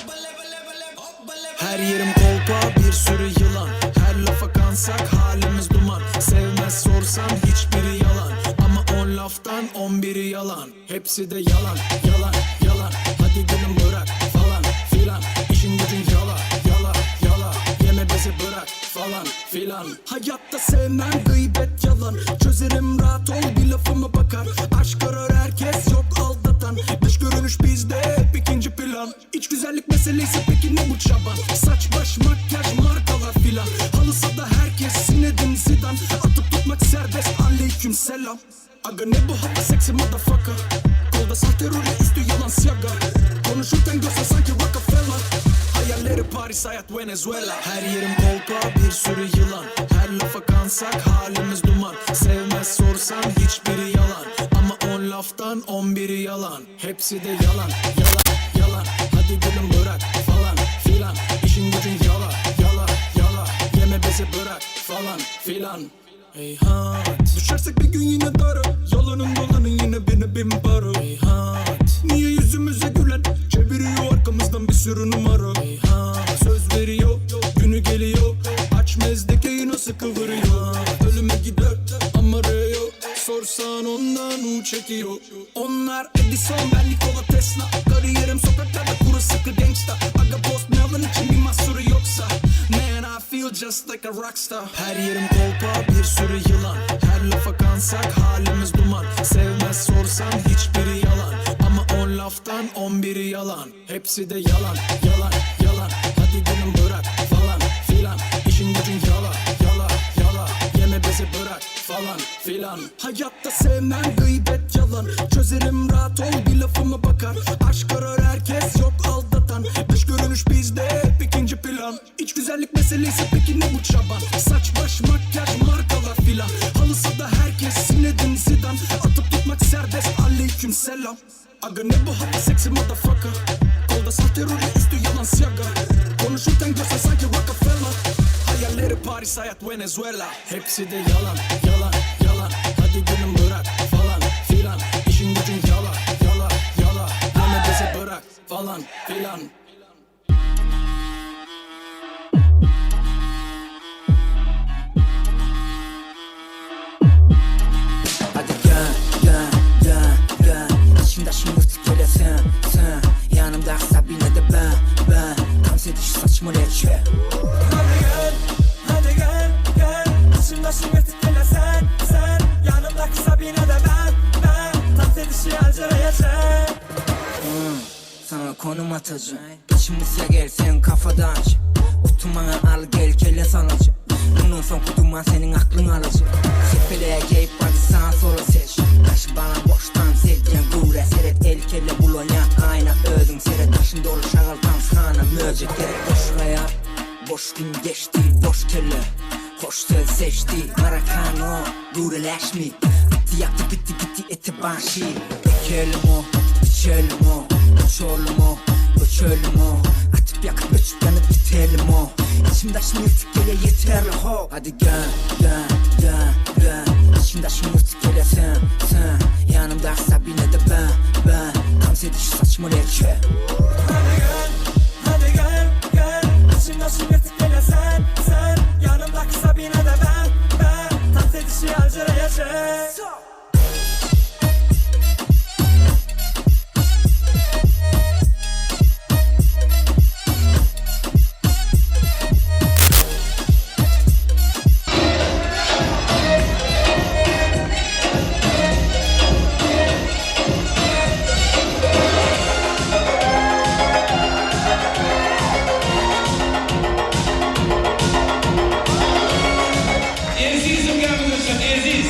Her yerim kolpa, bir sürü yılan. Her lafa kansak halimiz duman. Sevmez sorsan hiçbiri yalan. Ama 10 laftan 11'i yalan. Hepsi de yalan, yalan, yalan. Hadi gülüm bırak falan filan. İşin gücün yala, yala, yala. Yeme bizi bırak falan filan. Hayatta sevmem gıybet yalan. Çözerim rahat ol bir lafıma bakar. Aşk arar herkes yok aldatan. Dış görünüş bizde hep ikinci plan. İç güzellik meselesi peki ne bu çaba? Saç baş makyaj markalar filan. Halı sahada herkes Zinedine Zidane. Atıp tutmak serbest aleyküm selam. Aga ne bu hava sexy motherfucker. Kolda sahte role üstü yalan siyaga. Konuşurken görsen sanki Rockefeller. Hayalleri Paris hayat Venezuela. Her yerim kolpa bir sürü yılan. Her lafa kansak halimiz duman. Sevmez sorsan hiçbiri yalan. Ama 10 laftan 11'i yalan. Hepsi de yalan, yalan, yalan. Hadi gülüm bırak falan filan. İşin gücün yala, yala, yala. Yeme bizi bırak falan filan. Heyhat. Düşersek bir gün yine dara. Yalanın dolanın yine beni bin para. Heyhat. Niye yüzümüze gülen çeviriyor arkamızdan bir sürü numara. Heyhat. Söz veriyor, günü geliyor. Aç mezdekeyi nasıl kıvırıyor. Ölüme gider ama reo. Sorsan ondan u çekiyor. Onlar Edison, ben Nikola Tesla. Kariyerim sokaklarda kuru sıkı gangsta. Aga post Melvin için bir mahsuru yoksa. Man I feel just like a rockstar. Her yerim kolpa bir sürü yılan. Her lafa kansak halimiz duman. Sevmez sorsan hiçbiri yalan. Ama 10 laftan 11'i yalan. Hepsi de yalan, yalan, yalan. Hadi gülüm bırak falan filan. İşin gücün yala, yala, yala. Yeme bizi bırak falan filan. Hayatta sevmem gıybet yalan. Çözerim rahat ol bir lafıma bakar. Aşk arar herkes yok aldatan. Dış görünüş bizde hep ikinci plan. İç güzellik meselesi peki ne bu çaba? Saç baş makyaj markalar filan. Halı sahada herkes Hepsi motherfucker. Kolda sahte rolü, üstü yalan siyaga. Konuşurken görsen sanki Rockefeller. Hayalleri Paris, hayat Venezuela. Hepsi de yalan, yalan, yalan. Hadi gülüm bırak falan filan. İşin gücün yala, yala, yala. Yeme bizi bırak falan filan. Hadi gel, gel, gel, gel. İçimde şimdi gele sen, sen. Yanımda Sabine de ben, ben. Dans edişi saçma leçe. Hadi gel, hadi gel, gel. İçimde şimdi gele sen, sen. Yanımdaki Sabine de ben, ben. Dans edişi alcereye sen. Sana konum atacağım. İçimize gel sen kafadan aç. Oturmana al gel kelle salacağım. Bunun son kutuman senin aklın alacak. Sepeleye geyip hadi sağa sola seç. Taşı bana boştan sevdiğin gure. Seret el kelle bulonya ayna ödüm. Seret taşın dolu şagal tanshana möcek gerek. Boş hayat, boş gün geçti, boş kelle. Hoş söz seçti, marakano, gureleşmi. Bitti yaktı bitti gitti eti başı. Ekelim o, içelim o, uçalım o, öçelim o. Atıp yakıp öçüp yanıp bitelim o. İçimde şimdi gele yeterli ho. Hadi gel, gel, gel, gel. İçimde şimdi gele sen, sen. Yanımda Sabine de ben, ben. Dans edişi saçma leçe. Hadi gel, hadi gel, gel. İçimde şimdi gele sen, sen. Yanımdaki Sabine de ben, ben. Dans edişi alcereye çek. Ezizim gelmişsin, eziz.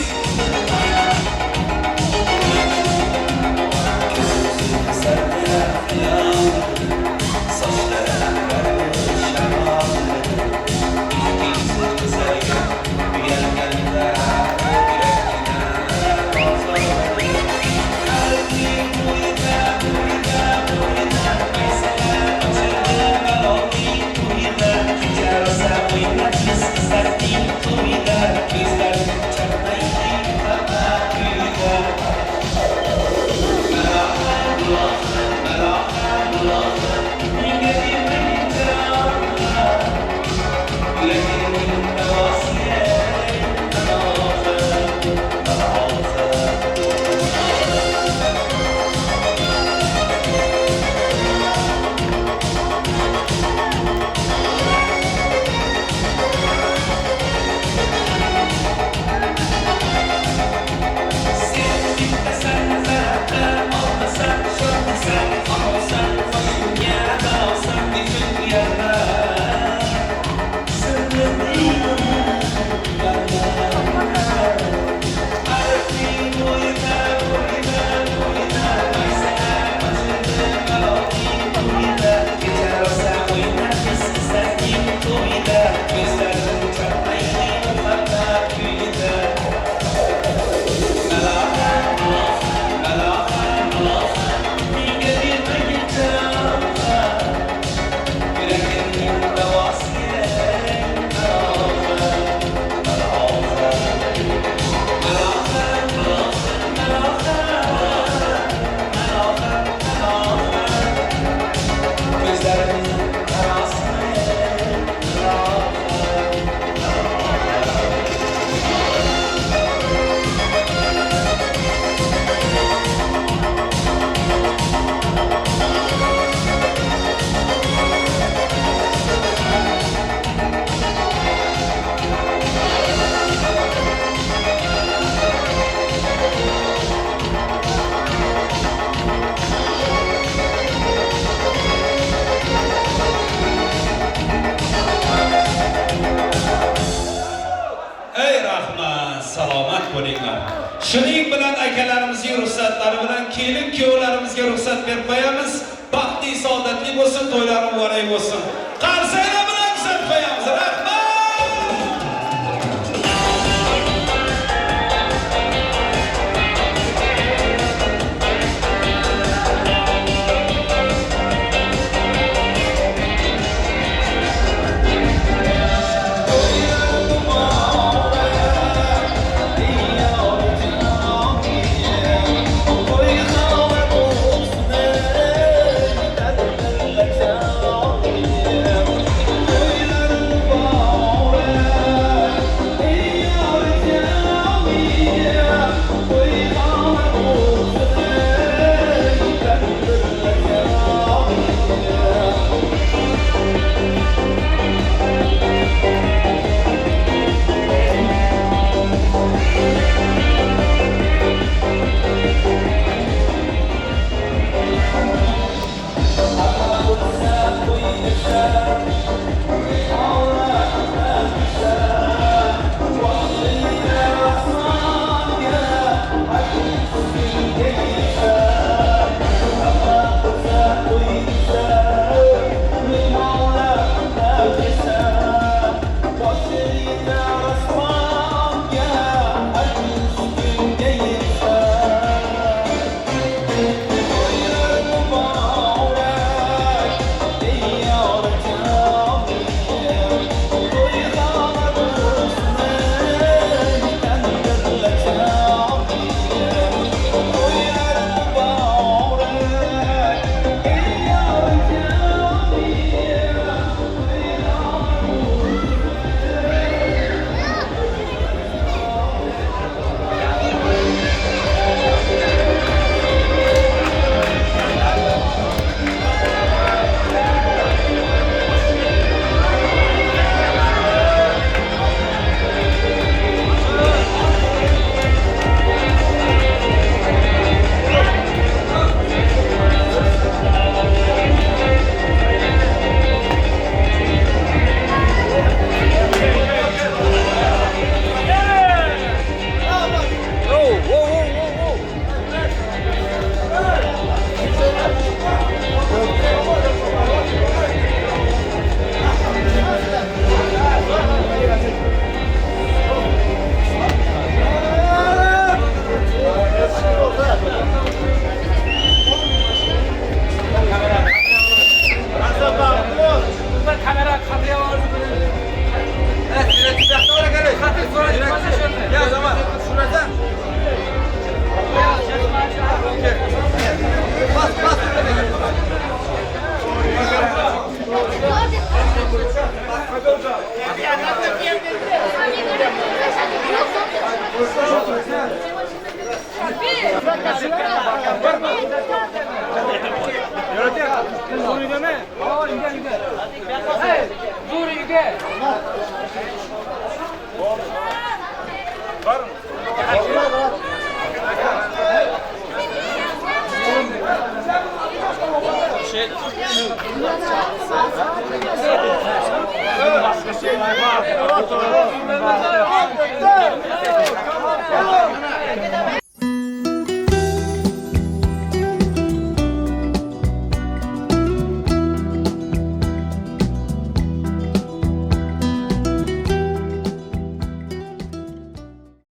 Bo'linglar. Shuning bilan akalarimizning ruxsatlari bilan kelin kuyovlarimizga ruxsat berib qo'yamiz. Baxtli, saodatli bo'lsin, to'ylari muborak bo'lsin. Qarsaklar bilan kuzatib qo'yamiz. Rahmat! Uydami? Uyga, uyga. Hey, zo'r uyga.